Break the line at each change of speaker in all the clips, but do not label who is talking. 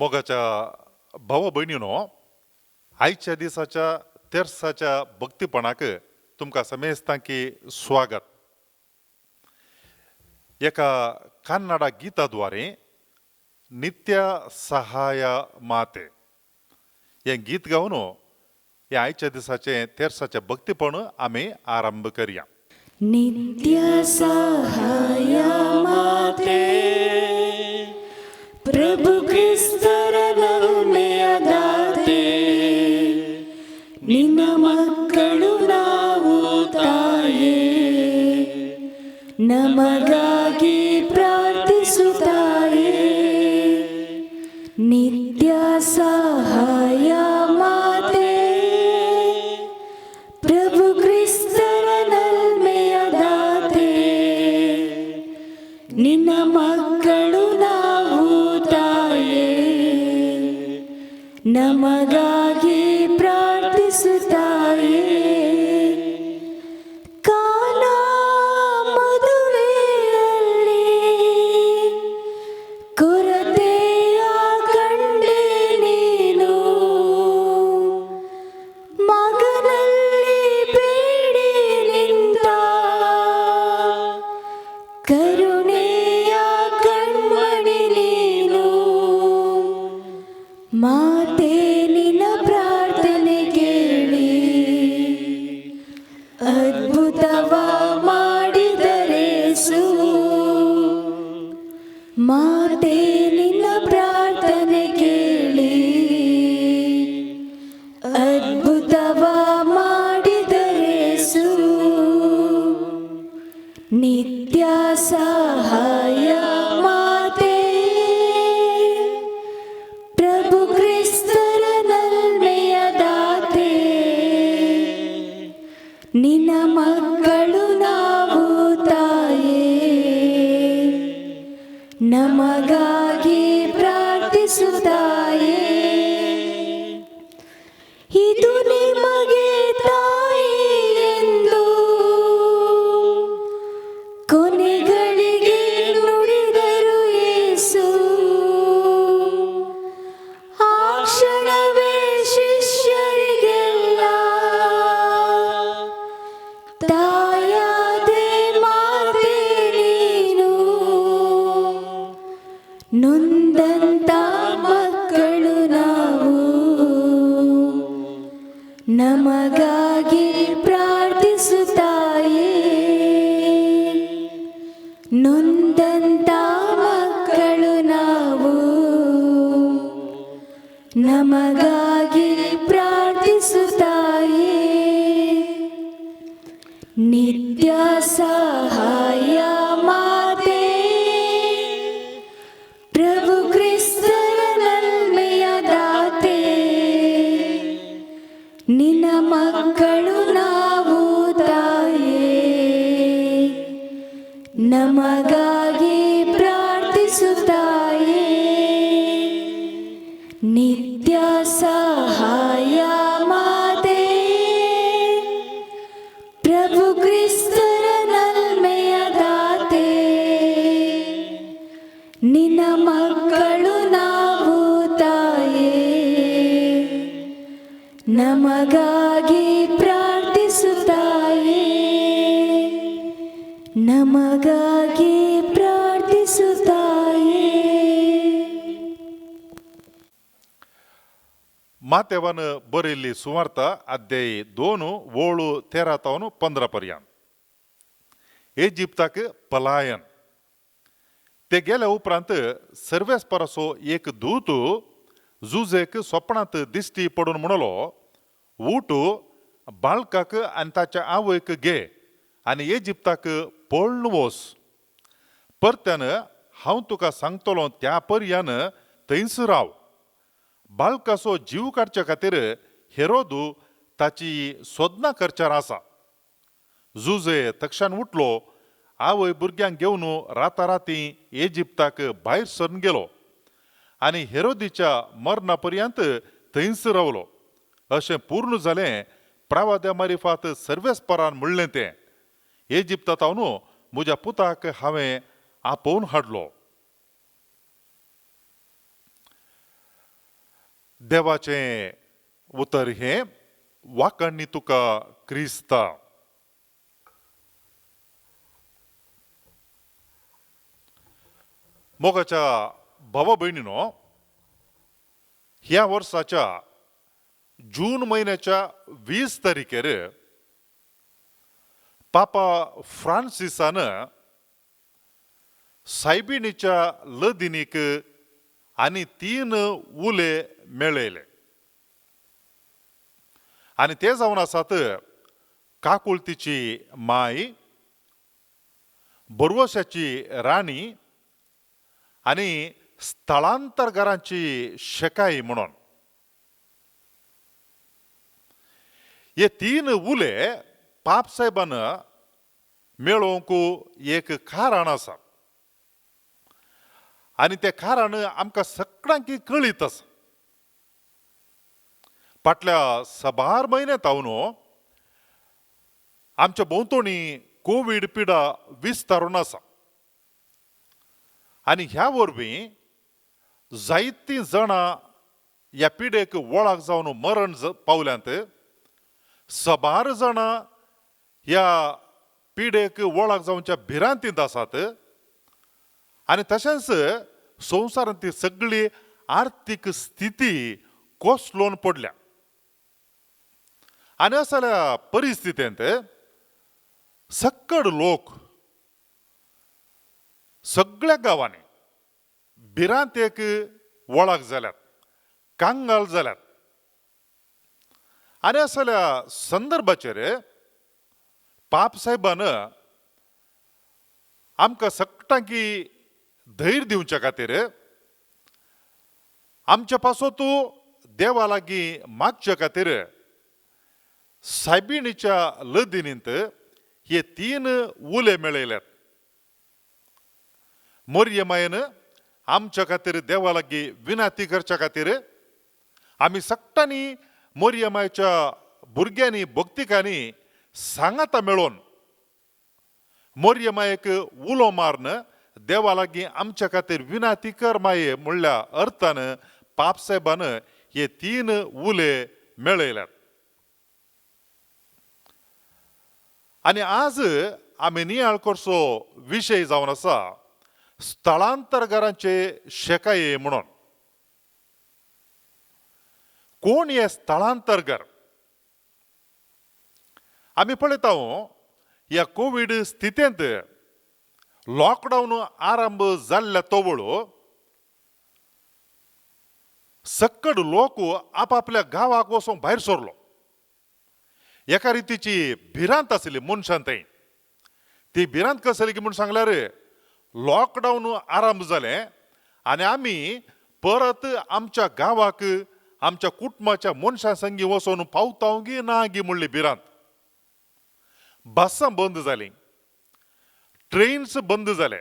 मोगाच्या भावा भयणीनो, आयच्या दिसाच्या तेर्साच्या भक्तीपणाक तुमकां समेस्तांकी स्वागत. एका कन्नडा गीताद्वारे नित्य सहाय माते हें गीत गावन हे आयच्या दिसाचें तेर्साचें भक्तीपण आमी आरंभ करया.
नित्य सहाय माते, प्रभु ಕ್ರಿಸ್ತರ ನಲ್ಮೆಯ ದಾತೆ, ನಿನ್ನ ಮಕ್ಕಳು ನಾವು ತಾಯೇ, ನಮಗಾಗಿ ಪ್ರಾರ್ಥಿಸುತ್ತಾಯೇ. ನಿತ್ಯ ಸಹಾಯ ಮಾತೆ, ಪ್ರಭು ಕ್ರಿಸ್ತರ ನಲ್ಮೆಯ ದಾತೆ, ನಿನ್ನ ಮಕ್ಕಳು ನಾವು ತಾಯೇ, ನಮಗಾಗಿ ಪ್ರಾರ್ಥಿಸುತ್ತಾಯೇ. ಕಾನಾ ಮದುವೆಯಲ್ಲಿ ಕೊರತೆಯ ಕಂಡೆ ನೀನು, ಮಗನಲ್ಲಿ ಬೇಡಿ ನಿಂತ ಕರುಣೆಯ ಕಣ್ಮಣಿ ನೀನು. ಮಾತೆ ನಿನ್ನ ಪ್ರಾರ್ಥನೆ ಕೇಳಿ ಅದ್ಭುತವ ಮಾಡಿದರೇಸು. ಮಾತೆ ನಿನ್ನ ಪ್ರಾರ್ಥನೆ ಕೇಳಿ ಅದ್ಭುತವ ಮಾಡಿದರೇಸು. ನಿತ್ಯ ಸಹಾಯ ಮಾತೆ, ಪ್ರಭು ಕ್ರಿಸ್ತರ ನಲ್ಮೆಯ ದಾತೆ, ನಿನ್ನ ಮಕ್ಕಳು ನಾವು ತಾಯೇ, ನಮಗಾಗಿ ಪ್ರಾರ್ಥಿಸುತ್ತಾಯೇ. ಇದು ನಿಮಗೆ ತಾಯಿ ಎಂದು ಕೊನೆಗಳಿಗೆ ನುಡಿದರು ಯೇಸು. ಆ ಕ್ಷಣವೇ ಶಿಷ್ಯರಿಗೆಲ್ಲ ತಾಯಾದೆ ಮಾತೆ ನೀನು. ನೊಂದಂತ ಮಕ್ಕಳು ನಾವು, ನಮಗಾಗಿ ಪ್ರಾರ್ಥಿಸುತ್ತಾಯೇ. ನೊಂದಂತ ಮಕ್ಕಳು ನಾವು, ನಮಗಾಗಿ ಪ್ರಾರ್ಥಿಸುತ್ತಾಯೇ. ನಿತ್ಯ ಸಹಾಯ ಮಾತೆ, ಪ್ರಭು ಕ್ರಿಸ್ತರ ನಲ್ಮೆಯ ದಾತೆ, ನಿನ್ನ ಮಕ್ಕಳು ನಾವು ತಾಯೇ, ನಮಗಾಗಿ ಪ್ರಾರ್ಥಿಸುತ್ತಾಯೇ. ನಿತ್ಯ ಸಹಾಯ ಮಾತೆ, ಪ್ರಭು ಕ್ರಿಸ್ತರ ನಲ್ಮೆಯ ದಾತೆ, ನಿನ್ನ ಮಕ್ಕಳು ನಾವು ತಾಯೇ, ನಮಗಾಗಿ ಪ್ರಾರ್ಥಿಸುತ್ತಾಯೇ. ನಮಗಾಗಿ ಪ್ರಾರ್ಥಿಸುತ್ತಾಯೇ.
मातेवान बरयल्ली सुवार्ता अध्याय 2 ओळू 13 तावन 15 पर्यंत. इजिप्ताक पलायन. ते गेल्या उपरांत सर्वेस्पराचो एक दूत जुजेक सोपणांत दिश्टी पडून म्हणलो, उठ, बाळकाक आनी ताच्या आवयक घे आनी इजिप्ताक पळून वच. परत्यान हांव तुका सांगतलो त्या पर्यान थंयच राव. बाळकाचो जीव काडच्या खातीर हेरोदू ताची सोदनां करच्यार आसा. जुजे तक्षान उठलो, आवय भुरग्यांक घेवन राताराती इजिप्ताक भायर सरून गेलो आनी हेरोदीच्या मरणा पर्यंत थंयच रावलो. अशें पूर्ण जालें प्रवाद्या मारिफात सर्वेस्परान म्हणलें तें, इजिप्तांत म्हज्या पुताक हांवें आपोवन हाडलो. देवाचें उतर हें वाखाणणी तुका क्रिस्ता. मोगाच्या भावा भयणीनो, ह्या वर्साच्या जून म्हयन्याच्या 20 तारखेर पापा फ्रांसिसान सायबिणीच्या लदिनीक आनी 3 उले मेळयले आनी ते जावन आसात काकुळतीची माय, बरवशाची राणी आनी स्थळांतरगारांची शेकाय म्हणून. हे 3 उले पापसाहेबान मेळोवंक एक कारण आसा आनी तें कारण आमकां सगळ्यांक कळीत आसा. फाटल्या साबार म्हयन्यांत हांव आमच्या भोंवतणी कोवीड पिडा विस्तारून आसा आनी ह्या वरवीं जायतीं जाणां ह्या पिडेक वळख जावन मरण पावल्यांत. साबार जाणां ह्या पिडेक वळख जावच्या भिरांतींत आसात आनी तशेंच संवसारांत सगळी आर्थीक स्थिती कोसळून पडल्या. आनी असल्या परिस्थितींत सक्कड लोक सगळ्या गांवांनी भिरांतेक वळख जाल्यात, कांगाल जाल्यात. आनी असल्या संदर्भाचेर पापसाहेबान आमकां सगळ्यांकी धैर्य दिवच्या खातीर आमच्या पासत देवा लागीं मागच्या खातीर सायबिणीच्या लदिनींत हे 3 उले मेळयल्यात. मोरयमायन आमच्या खातीर देवा लागीं विनाती करच्या खातीर आमी सगळ्यांनी मोरयमायच्या भुरग्यांनी भक्तिकांनी सांगाता मेळोवन मोरयमायक उलो मारून देवा लागीं आमच्या खातीर विनाती कर माये म्हणल्या अर्थान पापसाहेबान हे 3 उले मेळयल्यात. आनी आज आमी नियाळ करचो विशय जावन आसा स्थळांतरगारांचे शेकाये म्हणून. कोण हे स्थळांतरगार? आमी पळयता ह्या कोवीड स्थितींत लॉकडावन आरंभ जाल्ल्या तवळ सक्कड लोक आपापल्या गांवाक वचूंक भायर सरलो. एका रितीची भिरांत आसली मनशान थंय. ती भिरांत कसली की म्हूण सांगल्यार लॉकडावन आरंभ जालें आनी आमी परत आमच्या गांवाक आमच्या कुटुंबाच्या मनशां संगी वचून पावता गी ना गी म्हणली भिरांत. बसां बंद जालीं, ट्रेन्स बंद जाले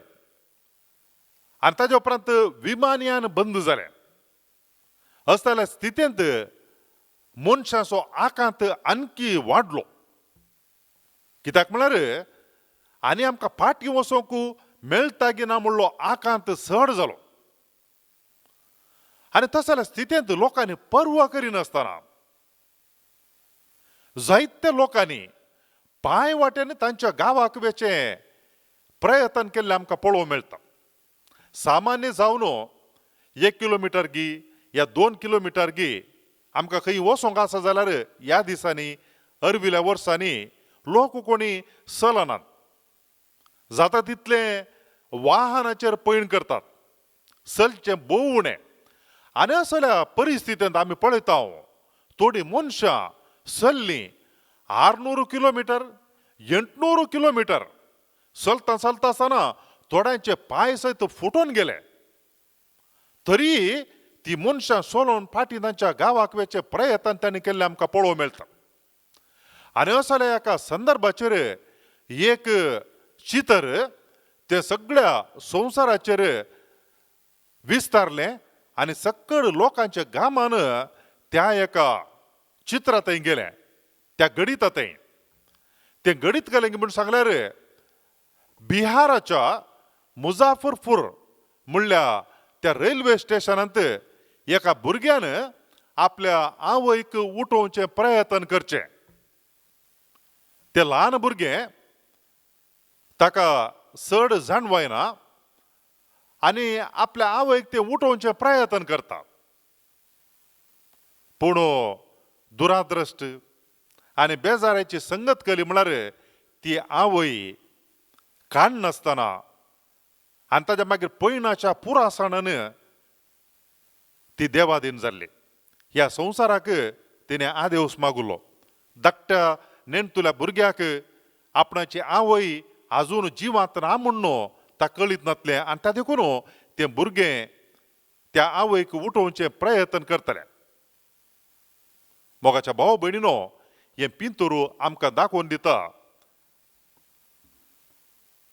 आनी ताज्या उपरांत विमानयान बंद जालें. असल्या स्थितींत मनशाचो आकांत आणखी वाडलो. कित्याक म्हळ्यार आनी आमकां फाटीं वचोंक मेळटा की ना म्हणलो आकांत चड जालो. आनी तसल्या स्थितींत लोकांनी पर्वा करिनासतना जायत्या लोकांनी पांय वाट्यान तांच्या गांवाक वचचें प्रयत्न केल्लें आमकां पळोवंक मेळटा. सामान्य जावन 1 किलोमिटर गी या 2 किलोमिटर गी आमकां खंय वचोंक आसा जाल्यार ह्या दिसांनी अर्विल्या वर्सांनी लोक कोणी चलनात, जाता तितलें वाहनाचेर पयण करतात, चलचें भोव उणें. आनी असल्या परिस्थितींत आमी पळयता थोडीं मनशां चल्लीं 600 किलोमिटर 800 किलोमिटर चलता चलता आसतना थोड्यांचे पांय सयत फुटून गेले. तरी ती मनशां चलोवन फाटीं तांच्या गांवाक वचचे प्रयत्न तांणी केल्ले आमकां पळोवंक मेळटा. आनी असल्या एका संदर्भाचेर एक चित्र ते सगळ्या संवसाराचेर विस्तारलें आनी सक्कड लोकांच्या गामान त्या एका चित्रा थंय गेलें, त्या गणिता थंय. तें गणीत गेलें म्हूण सांगल्यार बिहाराच्या मुजाफरपूर म्हणल्या त्या रेल्वे स्टेशनांत एका भुरग्यान आपल्या आवयक उठोवचें प्रयत्न करचें. तें ल्हान भुरगें, ताका चड जाणवायना आनी आपल्या आवयक तें उठोवचें प्रयत्न करता. पूण दुराद्रश्ट आनी बेजाराची संगत केली म्हळ्यार ती आवय काडनासतना आनी ताच्या मागीर पयणाच्या पुरासाणान ती देवादीन जाल्ली. ह्या संवसाराक तिणें आदेवस मागुलो. धाकट्या नेणटुल्या भुरग्याक आपणाची आवय आजून जिवांत ना म्हूण ताका कळीत नासलें आनी त्या देखून तें भुरगें त्या आवयक उठोवचें प्रयत्न करतलें. मोगाच्या भाव भयणीनो, हें पिंतूर आमकां दाखोवन दिता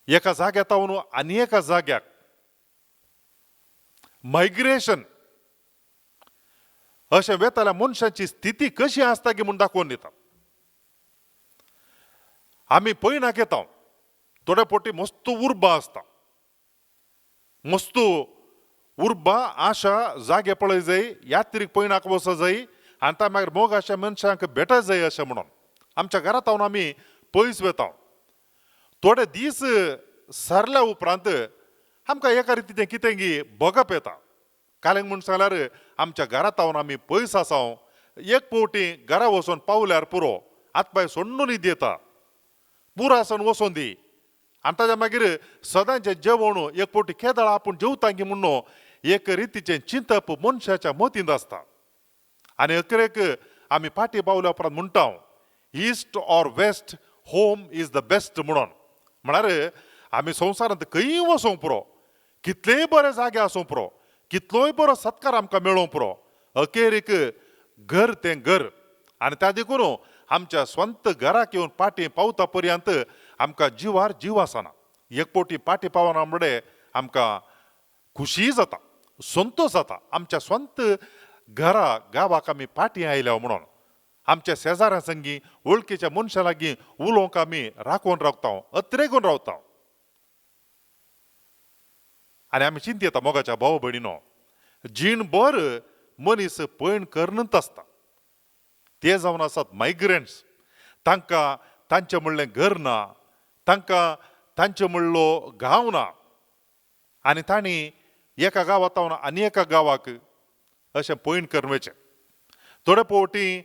एका जाग्यार तावन आनी एका जाग्याक मायग्रेशन अशें वेताल्या मनशाची स्थिती कशी आसता की म्हूण दाखोवन दिता. आमी पयणाक येता, थोडे फावटी मस्त उर्बा आसता, मस्त उर्बा आशा जागे पळय जाय, यात्रीक पयणाक वचो जाय आनी ता मागीर मोग अशा मनशांक भेट जाय अशें म्हणून आमच्या घरांत हांव आमी पयस वेता. थोडे दीस सरल्या उपरांत आमकां एका रितीचें कितें गी भोगप येता. कालेंग म्हूण सांगल्यार आमच्या घरांत हांव आमी पयस आसा, एक फावटी घरा वचून पावल्यार पुरो, हात पांय सोडून न्हीद येता, पुरासन वचोन दी आनी ताच्या मागीर सदांचें जेवण एक फावटी केदळा आपूण जेवता की म्हणून एक रितीचें चिंतप मनशाच्या मतींत आसता. आनी अकरेक आमी फाटीं पावल्या उपरांत म्हणटा east or west home is the best म्हणून. म्हळ्यार आमी संवसारांत खंयूय वचोंक पुरो, कितलेय बरे जागे आसूंक पुरो, कितलोय बरो सत्कार आमकां मेळोवंक पुरो, अखेरीक घर तें घर. आनी त्या देखून आमच्या स्वंत घराक येवन फाटीं पावता पर्यंत आमकां जिवार जीव आसना. एक फावटी फाटीं पावना म्हणल्यार आमकां खुशी जाता, संतोश जाता, आमच्या स्वंत घरा गांवाक आमी फाटीं आयल्या म्हणून. आमच्या शेजाऱ्यां संगी वळखीच्या मनशां लागीं उलोवंक आमी राखून रावता, अत्रेगून रावता. आनी आमी चिंतता मोगाच्या भाव भयणीनो, जीणभर मनीस पयण करनच आसता. ते जावन आसात मायग्रंट्स, तांकां तांचें म्हणलें घर ना, तांकां तांचें म्हणलो गांव ना आनी तांणी एका गांवांत आनी एका गांवाक अशें पयण करून वयचें. थोडे फावटी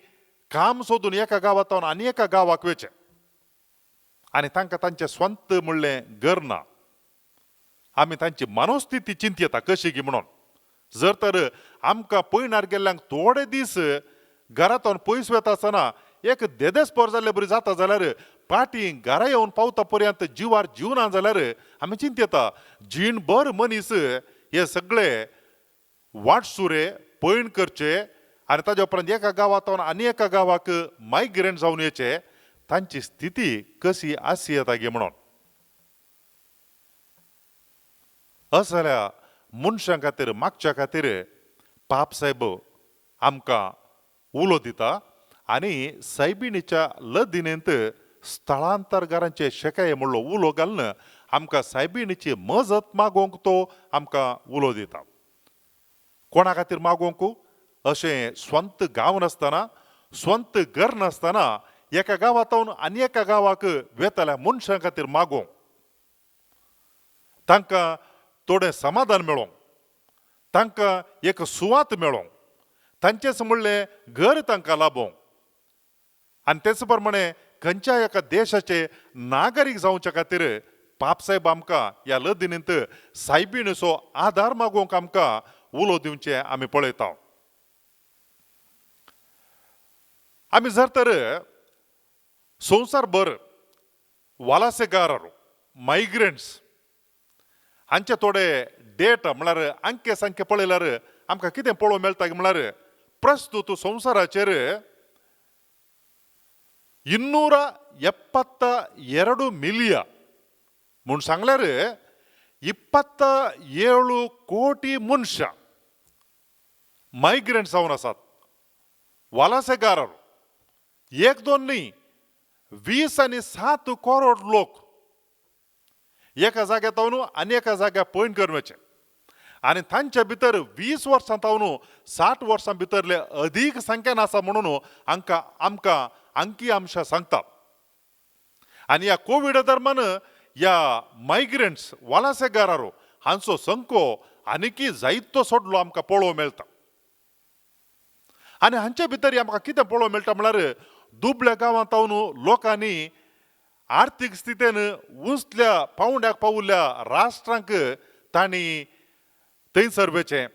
काम सोदून एका गांवांत आनी एका गांवाक वयचें आनी तांकां तांचें स्वंत म्हणलें घर ना. आमी तांची मनोस्थिती चिंतयता कशी की म्हणून. जर तर आमकां पयणार गेल्ल्यांक थोडे दीस घरांत पयस वता आसतना एक देदेस्पोर जाल्ले बरी जाता जाल्यार फाटीं घरा येवन पावता पर्यंत जिवार जीव ना जाल्यार आमी चिंतयता जीणभर मनीस हे सगळे वाटसुरे पयण करचे आनी ताज्या उपरांत एका गांवांत आनी एका गांवाक मायग्रंट जावन येचे, तांची स्थिती कशी आसी येता गे म्हणून. असल्या मनशां खातीर मागच्या खातीर पाप साहेब आमकां उलो दिता आनी सायबिणीच्या लदिनेंत स्थळांतरगारांचे शेकाये म्हणलो उलो घालून आमकां सायबिणीची मजत मागोवंक तो आमकां उलो दिता. कोणा खातीर मागोवंक? अशें स्वंत गांव नासतना, स्वंत घर नासतना एका गांवांत आनी एका गांवाक वेतल्या मनशां खातीर मागोवंक, तांकां थोडें समाधान मेळोवंक, तांकां एक सुवात मेळोवंक, तांचेच म्हणलें घर तांकां लाभोवंक आनी तेच प्रमाणे खंयच्या एका देशाचे नागरीक जावच्या खातीर पापसाहेब आमकां ह्या लदिनींत सायबिणीचो आदार मागोवंक आमकां उलो दिवचें आमी पळयता. आमी जर तर संवसारभर वालासेगार मायग्रंट्स हांचे थोडे डेट म्हळ्यार अंके संखे पळयल्यार आमकां कितें पळोवंक मेळटा म्हळ्यार प्रस्तुत संवसाराचेर 272 मिलिया म्हूण सांगल्यार 27 कोटी मनशां मायग्रंट जावन आसात, वालासेगार. एक दोन न्ही, 20 आनी 7 करोड लोक एका जाग्यार आनी एका जाग्यार पयण करून वयचे. आनी तांच्या भितर 20 वर्सां तावन 60 वर्सां भितरले अदीक संख्येन आसा म्हणून हांकां आमकां अंकी अंशां सांगता. आनी ह्या कोविड दरम्यान ह्या मायग्रंट्स वलासेगारारो हांचो संको आनीकी जायतो सोडलो आमकां पळोवंक मेळटा. आनी हांचे भितर आमकां कितें पळोवंक मेळटा म्हळ्यार दुबळ्या गांवांत तावन लोकांनी आर्थीक स्थितीन उंचल्या पावंड्याक पावुल्ल्या राष्ट्रांक तांणी थंयसर वचें.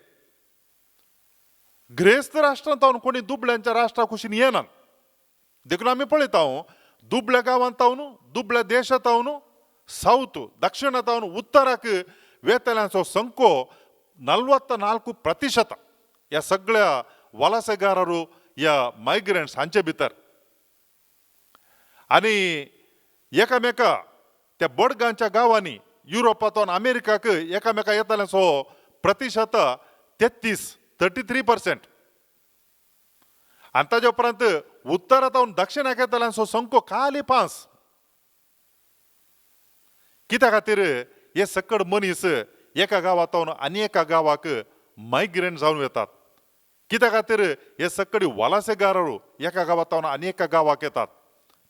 ग्रेस्त राष्ट्रांत तावन कोणी दुबळ्यांच्या राष्ट्रा कुशीन येनात. देखून आमी पळयता दुबळ्या गांवांत तावन दुबळ्या देशांत तावन सावथ दक्षिणांत तावन उत्तराक वेतल्यांचो संको 44% ह्या सगळ्या वलासेगारारू ह्या मायग्रंट्स हांचे भितर. आनी एकामेका त्या बडगांच्या गांवांनी युरोपांत अमेरिकाक एकामेका येताल्यांचो प्रतिशत 33 33%. आनी ताज्या उपरांत उत्तरांत दक्षिणाक येताल्यांचो संको खाली 5. कित्या खातीर हे सकड मनीस एका गांवांत आनी एका गांवाक मायग्रंट जावन येतात? कित्या खातीर हे सकडी वलासेगारू एका गांवांत आनी एका गांवाक येतात?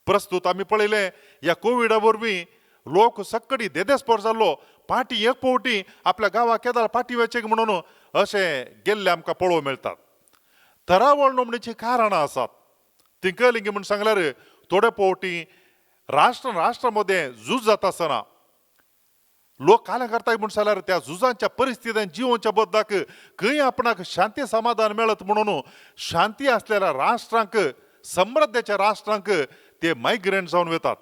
प्रस्तुत आमी पळयलें ह्या कोविडा वरवीं लोक सक्कडी देदेस्पोर जाल्लो पाटी एक फावटी आपल्या गांवाक केदाळ पाटी वचें म्हणून अशें गेल्ले आमकां पळोवंक मेळटात. थरावळ नोंदणीचीं कारणां आसात ती कळ्ळीं म्हूण सांगल्यार थोडे फावटी राष्ट्र राष्ट्रा मदें झूज जाता आसतना लोक कालें करताय म्हूण सांगल्यार त्या झुजांच्या परिस्थितीन जिवोवच्या बदलाक खंय आपणाक शांती समाधान मेळत म्हणून शांती आसलेल्या राष्ट्रांक समृद्धेच्या राष्ट्रांक ते मायग्रंट जावन वतात,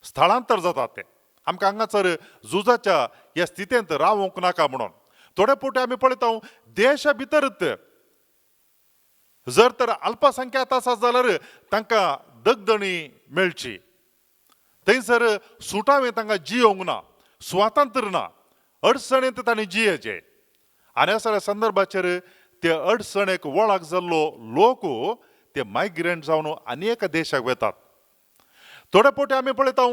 स्थळांतर जातात. ते आमकां हांगासर झुजाच्या ह्या स्थितींत रावंक नाका म्हणून थोडे फावटी आमी पळयता देशा भितरच जर तर अल्पसंख्यात आसा जाल्यार तांकां दगदणी मेळची, थंयसर सुटावें तांकां जियोंक ना, स्वातंत्र्य ना, अडचणेंत तांणी जियेचें. आनी असल्या संदर्भाचेर ते अडचणेक वळख जाल्लो लोक ते मायग्रंट जावन आनी एका देशाक वतात. थोडे फावटी आमी पळयता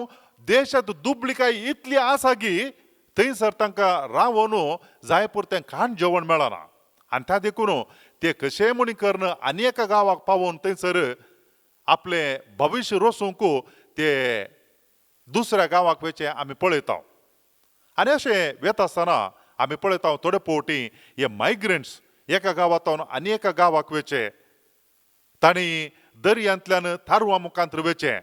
देशांत दुबळिकाय इतली आसा की थंयसर तांकां रावन जाय पुरतें खाण जेवण मेळना आनी त्या देखून ते कशेंय म्हणी करून आनी एका गांवाक पावोवन थंयसर आपलें भविश्य रोसूंक ते दुसऱ्या गांवाक वचें आमी पळयता. आनी अशें वेता आसतना आमी पळयता थोडे फावटी हे मायग्रंट्स एका गांवांत आनी एका गांवाक वचें, तांणी दर्यांतल्यान तारवां मुखांत वचें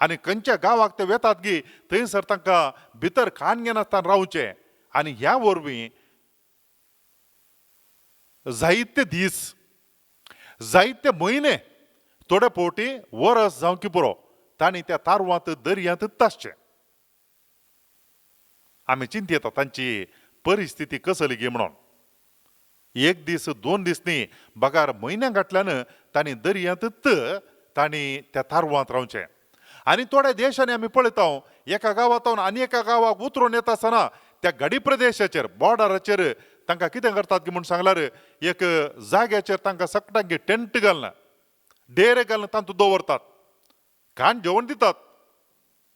आनी खंयच्या गांवाक ते वेतात गी थंयसर तांकां भितर खाण घेनासतना रावचें. आनी ह्या वरवीं जायते दीस जायते म्हयने थोडे फावटी वरस जावंक पुरो तांणी त्या तारवांत दर्यांत आसचें. आमी चिंतयता तांची परिस्थिती कसली गी म्हणून. एक दीस दोन दीस न्ही बगार म्हयन्या फाटल्यान तांणी दर्यांतच तांणी त्या तारवांत रावचें. आनी थोड्या देशांनी आमी पळयता एका गांवांत आनी एका गांवाक उतरून येता आसतना त्या गडी प्रदेशाचेर बॉर्डराचेर तांकां कितें करतात की म्हूण सांगल्यार एक जाग्याचेर तांकां सगळ्यांक टेंट घालना, डेरे घालून तांतूत दवरतात, खाण जेवण दितात,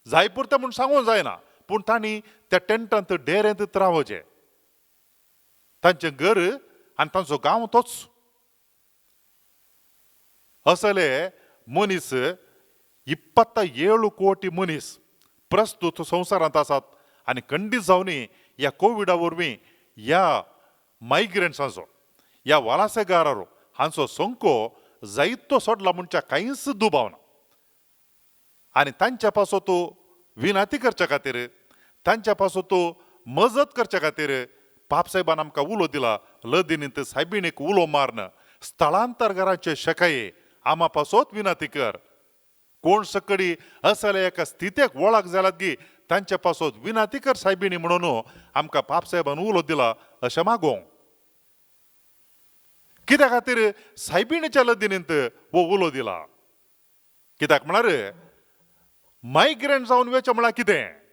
जाय पुरतें म्हूण सांगूंक जायना पूण तांणी त्या टेंटांत डेरेंत रावचें. तांचें घर आनी तांचो गांव तोच. असले मनीस 27 कोटी मनीस प्रस्तुत संवसारांत आसात आनी खंडीत जावनी ह्या कोविडा वरवीं ह्या मायग्रंट्सांचो ह्या वलासेगारारो हांचो संको जायतो सोडला म्हणच्या कांयच दुबाव ना. आनी तांच्या पासत विनाती करच्या खातीर तांच्या पासत मजत करच्या खातीर पापसाहेबान आमकां उलो दिला लदिनींत सायबिणीक उलो मारन स्थळांतरघरांचे शकाये आमा पासत विनाती कर. कोण सकडी असल्या एका स्थितेक वळख जाल्यात गी तांच्या पासत विनाती कर सायबिणी म्हणून आमकां पापसाहेबान उलो दिला अशें मागोवंक. कित्या खातीर सायबिणीच्या लदिनींत हो उलो दिला? कित्याक म्हळ्यार मायग्रंट जावन वचें म्हळ्यार कितें?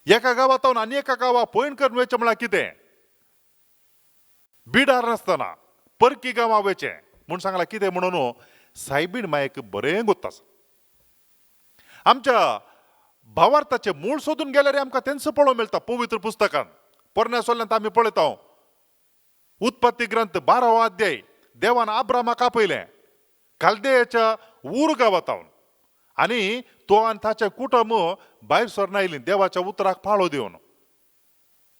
एका गांवांत आनी एका गांवाक पयण करून वचें म्हळ्यार कितें? बिडार नासतना परकी गांवां वचें म्हूण सांगलां कितें म्हणून सायबीण मायक बरें गोत्ता आसा. आमच्या भावार्थाचें मूळ सोदून गेल्यार आमकां तेंच पळोवंक मेळटा पवित्र पुस्तकान. पोरण्या सोल्यांत आमी पळयता, उत्पत्ती ग्रंथ 12वो अध्याय, देवान आब्रामाक आपयलें कालदेयाच्या ऊर गांवांत आनी तो आनी ताचें कुटुंब भायर सरून आयलीं देवाच्या उतराक पाळो दिवन.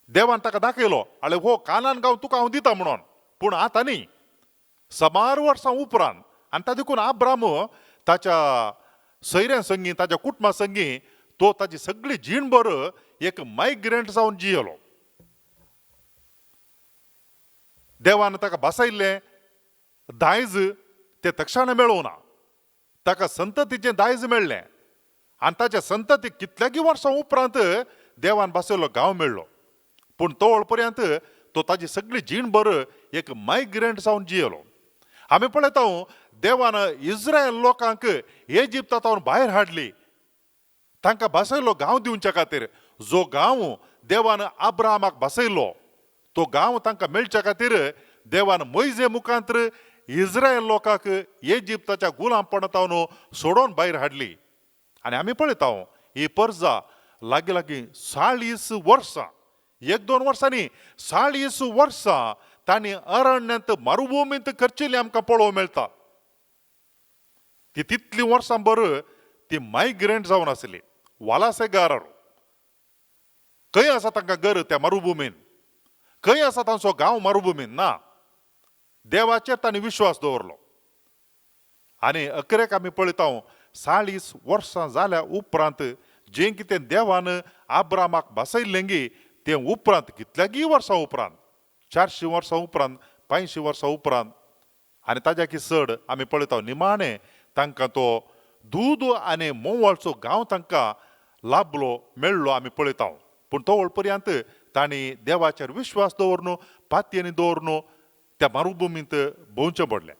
देवान ताका दाखयलो, आळे हो कानान गांव तुका हांव दिता म्हणून. पूण आतां न्ही, समार वर्सां उपरांत. आनी ता देखून आब्राम ताच्या सैऱ्यां संगी, ताच्या कुटुंबा संगी तो ताची सगळी जीणभर एक मायग्रंट जावन जियेलो. देवान ताका बसयल्लें दायज तें तक्षण मेळूं ना, ताका संततीचें दायज मेळ्ळें आनी ताच्या संतती कितल्यागी वर्सां उपरांत देवान बसयल्लो गांव मेळ्ळो. पूण तोवळ पर्यंत तो ताजी सगळी जीणभर एक मायग्रंट जावन जियेलो. आमी पळयता देवान इस्रायल लोकांक इजिप्तांत भायर हाडली तांकां बसयल्लो गांव दिवच्या खातीर. जो गांव देवान आब्रामाक बसयलो तो गांव तांकां मेळच्या खातीर देवान मोयजे मुखांतर इस्रायल लोकांक इजिप्ताच्या गुलामपणांत सोडोवन भायर हाडली. आनी आमी पळयता ही परजा लागीं लागीं 40 वर्सां, 1-2 वर्सांनी 40 वर्सां तांणी अरण्यांत मरुभुमींत करचेली आमकां पळोवंक मेळटा. ती तितलीं वर्सां भर ती मायग्रंट जावन आसली, वालासेगार. खंय आसा तांकां घर त्या मरुभुमीन? खंय आसा तांचो गांव मरुभुमीन? ना. देवाचेर तांणी विश्वास दवरलो. आनी अकरेक आमी पळयता 40 वर्सां जाल्या उपरांत जें कितें देवान आब्रामाक बसयल्लें गी तें उपरांत कितल्यागी वर्सां उपरांत, 400 वर्सां उपरांत, 500 वर्सां उपरांत आनी ताज्याकी चड आमी पळयता निमाणें तांकां तो दूद आनी मोवाळचो गांव तांकां लाभलो, मेळ्ळो आमी पळयता. पूण तो पर्यंत तांणी देवाचेर विश्वास दवरनु, पातयेनी दवरनु त्या मरुभुमींत भोंवचें पडलें.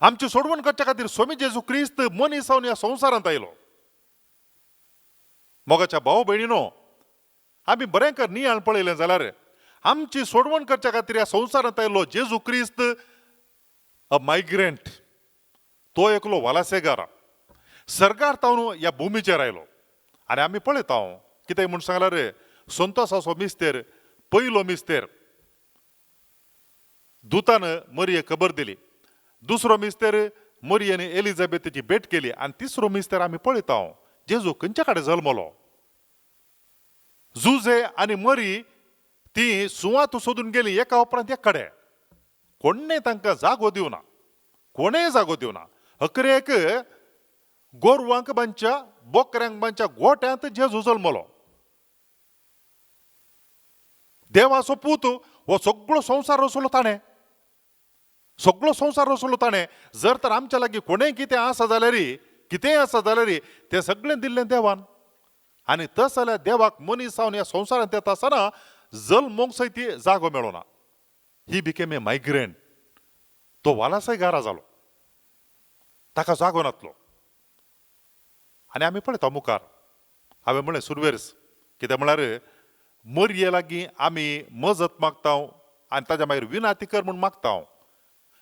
आमची सोडवण करच्या खातीर स्वामी जेजू क्रिस्त मनीस जावन ह्या संवसारांत आयलो. मोगाच्या भाव भयणीनो, आमी बरें कर नियाळ पळयलें जाल्यार आमची सोडवण करच्या खातीर ह्या संवसारांत आयलो जेजू क्रिस्त अ मायग्रंट. तो एकलो वालासेगार सरकार तावन ह्या भुमीचेर आयलो. आनी आमी पळयता कितें म्हूण सांगल्यार संतोसाचो मिस्तेर, पयलो मिस्तेर दुतान मरिये खबर दिली, दुसरो मिस्तेर मरियेन एलिझाबेथीची भेट केली आनी तिसरो मिस्तेर आमी पळयता जेजू खंयच्या कडेन जल्मलो. जुजे आनी मरी ती सुवात सोदून गेली एका उपरांत एक कडेन, कोणें तांकां जागो दिवना, कोणें जागो दिवना. अकरेक गोरवांक बांदच्या, बोकऱ्यांक बांदच्या गोट्यांत जेजू जल्मलो. देवाचो पूत हो सगळो संवसार रचलो ताणें, सगळो संवसार रचलो ताणें. जर तर आमच्या लागीं कोणें कितें आसा जाल्यार, कितेंय आसा जाल्यार तें सगळें दिल्लें देवान. आनी तस जाल्यार देवाक मनीस जावन ह्या संवसारांत येता आसतना जल्मोंक सयत जागो मेळना. He became a migrant. तो वालासय गारा जालो, ताका जागो नातलो. आनी आमी पळयता मुखार हांवें म्हणलें सुरवेरच कितें म्हळ्यार मरये लागीं आमी मजत मागता आनी ताज्या मागीर विनाती कर म्हूण मागता.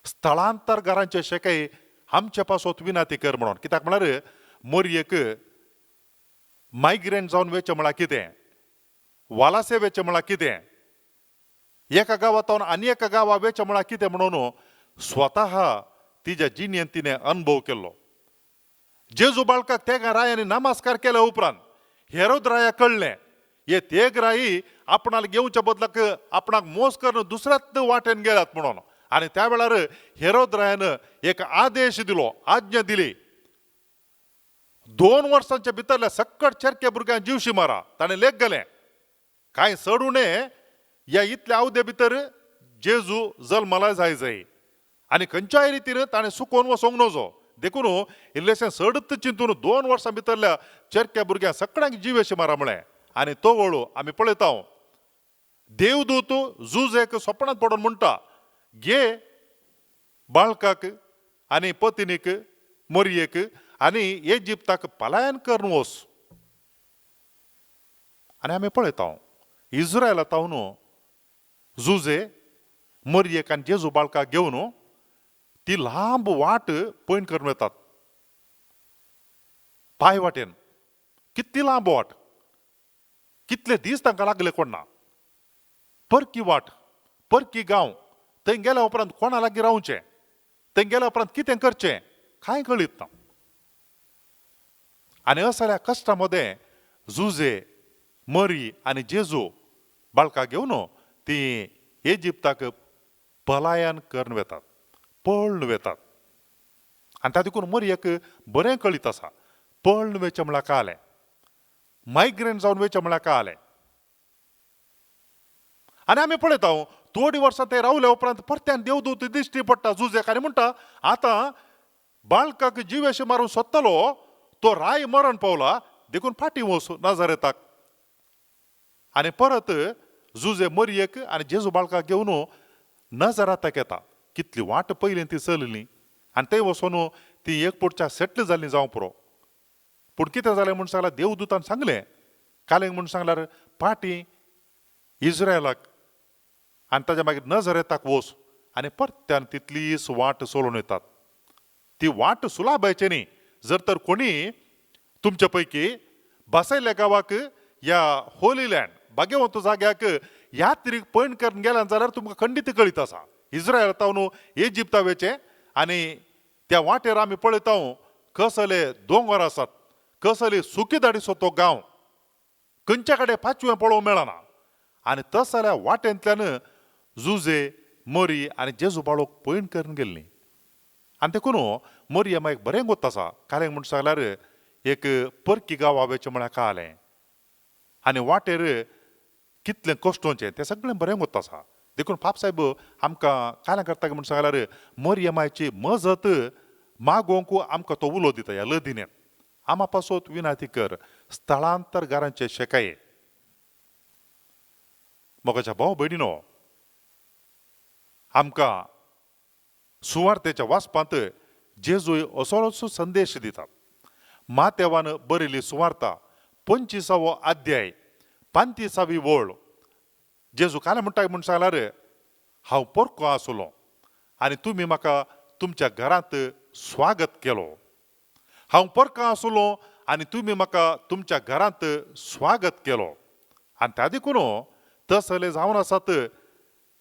स्थलांतर घरांचे शेकय आमचे पासत विनाती कर म्हणून. कित्याक म्हळ्यार मरयेक मायग्रंट जावन वेचें म्हळ्यार कितें, वालासे वेचें म्हळ्यार कितें, एका गांवांत आनी एका गांवा वेचें म्हळ्यार कितें म्हणून स्वता तिज्या जिणेंत तिणें अनुभव केल्लो. जेजू बाळकाक तेगा रायांनी नमस्कार केल्या उपरांत हेरोद राया कळ्ळें हे तेग राई आपणाक घेवच्या बदलाक आपणाक मोस करून दुसऱ्याच वाटेन गेल्यात म्हणून. आनी त्या वेळार हेरोद रायान एक आदेश दिलो, आज्ञा दिली, 2 वर्सांच्या भितरल्या सक्कट चेरक्या भुरग्यांक जिवशी मारा. ताणें लेख गेलें कांय चड उणें ह्या इतल्या अवधे भितर जेजू जल्मला जाय जाय आनी खंयच्याय रितीन ताणें सुकोवन वचोंक नजो. देखून इल्लेशें चडच चिंतून 2 वर्सां भितरल्या चेरक्या भुरग्यांक सगळ्यांक जिवेशी मारा म्हळें. आनी तो वळू आमी पळयता देवदूत जुजेक सपनांत पडून म्हणटा, घे बाळकाक आनी पतिनीक मरयेक आनी इजिप्ताक पलायन करून वच. आनी आमी पळयता इस्रायला तावन जुजे मरयेक आनी जेजू बाळकाक घेवन ती लांब वाट पयण करून वतात पांय वाटेन. कितली लांब वाट. कितले दीस तांकां लागले कोण ना. परकी वाट, परकी गांव, थंय गेल्या उपरांत कोणा लागीं रावचें, थंय गेल्या उपरांत कितें करचें कांय कळीत ना. आनी असल्या कश्टा मदें जुजे, मरी आनी जेजू बाळकाक घेवन ती इजिप्ताक पलायन करून वेतात, पळून वेतात. आनी ता देखून मरयेक बरें कळीत आसा, पळून वेचें म्हळ्यार कळ्ळें, मायग्रेंट जावन वेचें म्हळ्यार कळ्ळें. आनी आमी पळयता थोडीं वर्सां ते रावल्या उपरांत परत्यान देवदूत दिश्टी पडटा जुजेक आनी म्हणटा आतां बाळकाक जिवेशे मारून सोदतलो तो राय मरण पावला, देखून फाटीं वच नाजारेताक. आनी परत जुजे मरयेक आनी जेजू बाळकाक घेवन नजराताक येता. कितली वाट पयलीं ती चलली आनी थंय वचून ती एक पुडच्या सेटल जाल्ली जावं पुरो. पूण कितें जालें म्हूण सांगल्यार देवदूतान सांगलें कालेंग म्हूण सांगल्यार फाटीं इज्रायलाक आनी ताज्या मागीर नजरेताक वच. आनी परत्यान तितलीच वाट चलोवन येतात. ती वाट सुलाभायची न्ही. जर तर कोणी तुमचे पैकी बसयल्ल्या गांवाक या होली लँड भाग्यवंत जाग्याक यात्रीक पयण करून गेल्यान जाल्यार तुमकां खंडीत कळीत आसा. इज्रायल तावन इजिप्ता वेचें आनी त्या वाटेर आमी पळयता कसले दोंगर आसात, कसली सुकी दाडीचो तो गांव, खंयच्या कडेन पाचवें पळोवंक मेळना. आनी तसल्या वाटेंतल्यान जुजे, मरी आनी जेजू बाळोक पयण करून गेल्ली. आनी देखून मरियमा एक बरें गोत आसा. कालें म्हूण सांगल्यार एक परकी गांवा वेचें म्हळ्यार कळ्ळें आनी वाटेर कितलें कश्टोचें तें सगळें बरें गोत आसा. देखून पाप साहेब आमकां काल्यां करता म्हूण सांगल्यार मरियमाची मजत मागोवंक आमकां तो उलो दिता ह्या लदिनेन. आमा पासत विनाती कर स्थळांतरगारांचे शेकाये. मोगाच्या भाव भयणीनो, आमकां सुवार्तेच्या वाचपांत जेजूय असोच संदेश दिता. मातेवान बरयल्ली सुवार्ता 25वो अध्याय 35वी वळ. जेजू काल म्हणटा म्हूण सांगल्यार हांव परको आसलो आनी तुमी म्हाका तुमच्या घरांत स्वागत केलो. हांव परको आसलो आनी तुमी म्हाका तुमच्या घरांत स्वागत केलो. आनी त्या देखून तसले जावन आसात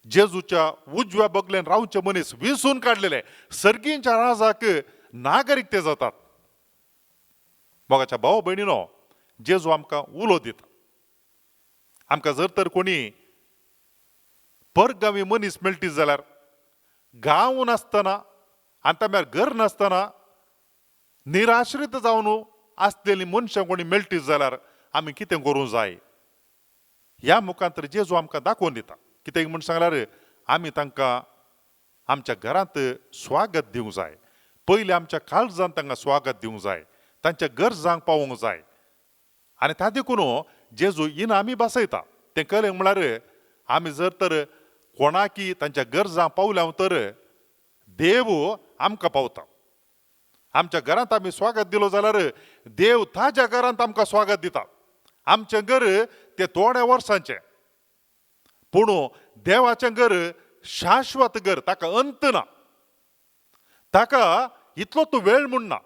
जेजूच्या उजव्या बगलेन रावचे मनीस विसून काडलेले सर्गींच्या राजाक नागरीक ते जातात. मोगाच्या भाव भयणीनो, जेजू आमकां उलो दिता. आमकां जर तर कोणी परगावी मनीस मेळटी जाल्यार गांव नासतना आनी तांब्यार घर नासतना निराश्रीत जावन आसलेली मनशां कोणी मेळटी जाल्यार आमी कितें करूंक जाय ह्या मुखांतर जेजू आमकां दाखोवन दिता. कितें म्हूण सांगल्यार आमी तांकां आमच्या घरांत स्वागत दिवंक जाय. पयलीं आमच्या काळजान तांकां स्वागत दिवंक जाय, तांच्या गरजांक पावोवंक जाय. आनी त्या देखून जेजू इनामी बसयता. तें कळ्ळें म्हळ्यार आमी जर तर कोणाकी तांच्या गरजांक पावल्या तर देव आमकां पावता. आमच्या घरांत आमी स्वागत दिलो जाल्यार देव ताज्या घरांत आमकां स्वागत दिता. आमचें घर तें थोड्या वर्सांचें, पूण देवाचें घर शाश्वत घर, ताका अंत ना, ताका इतलो तूं वेळ म्हूण ना.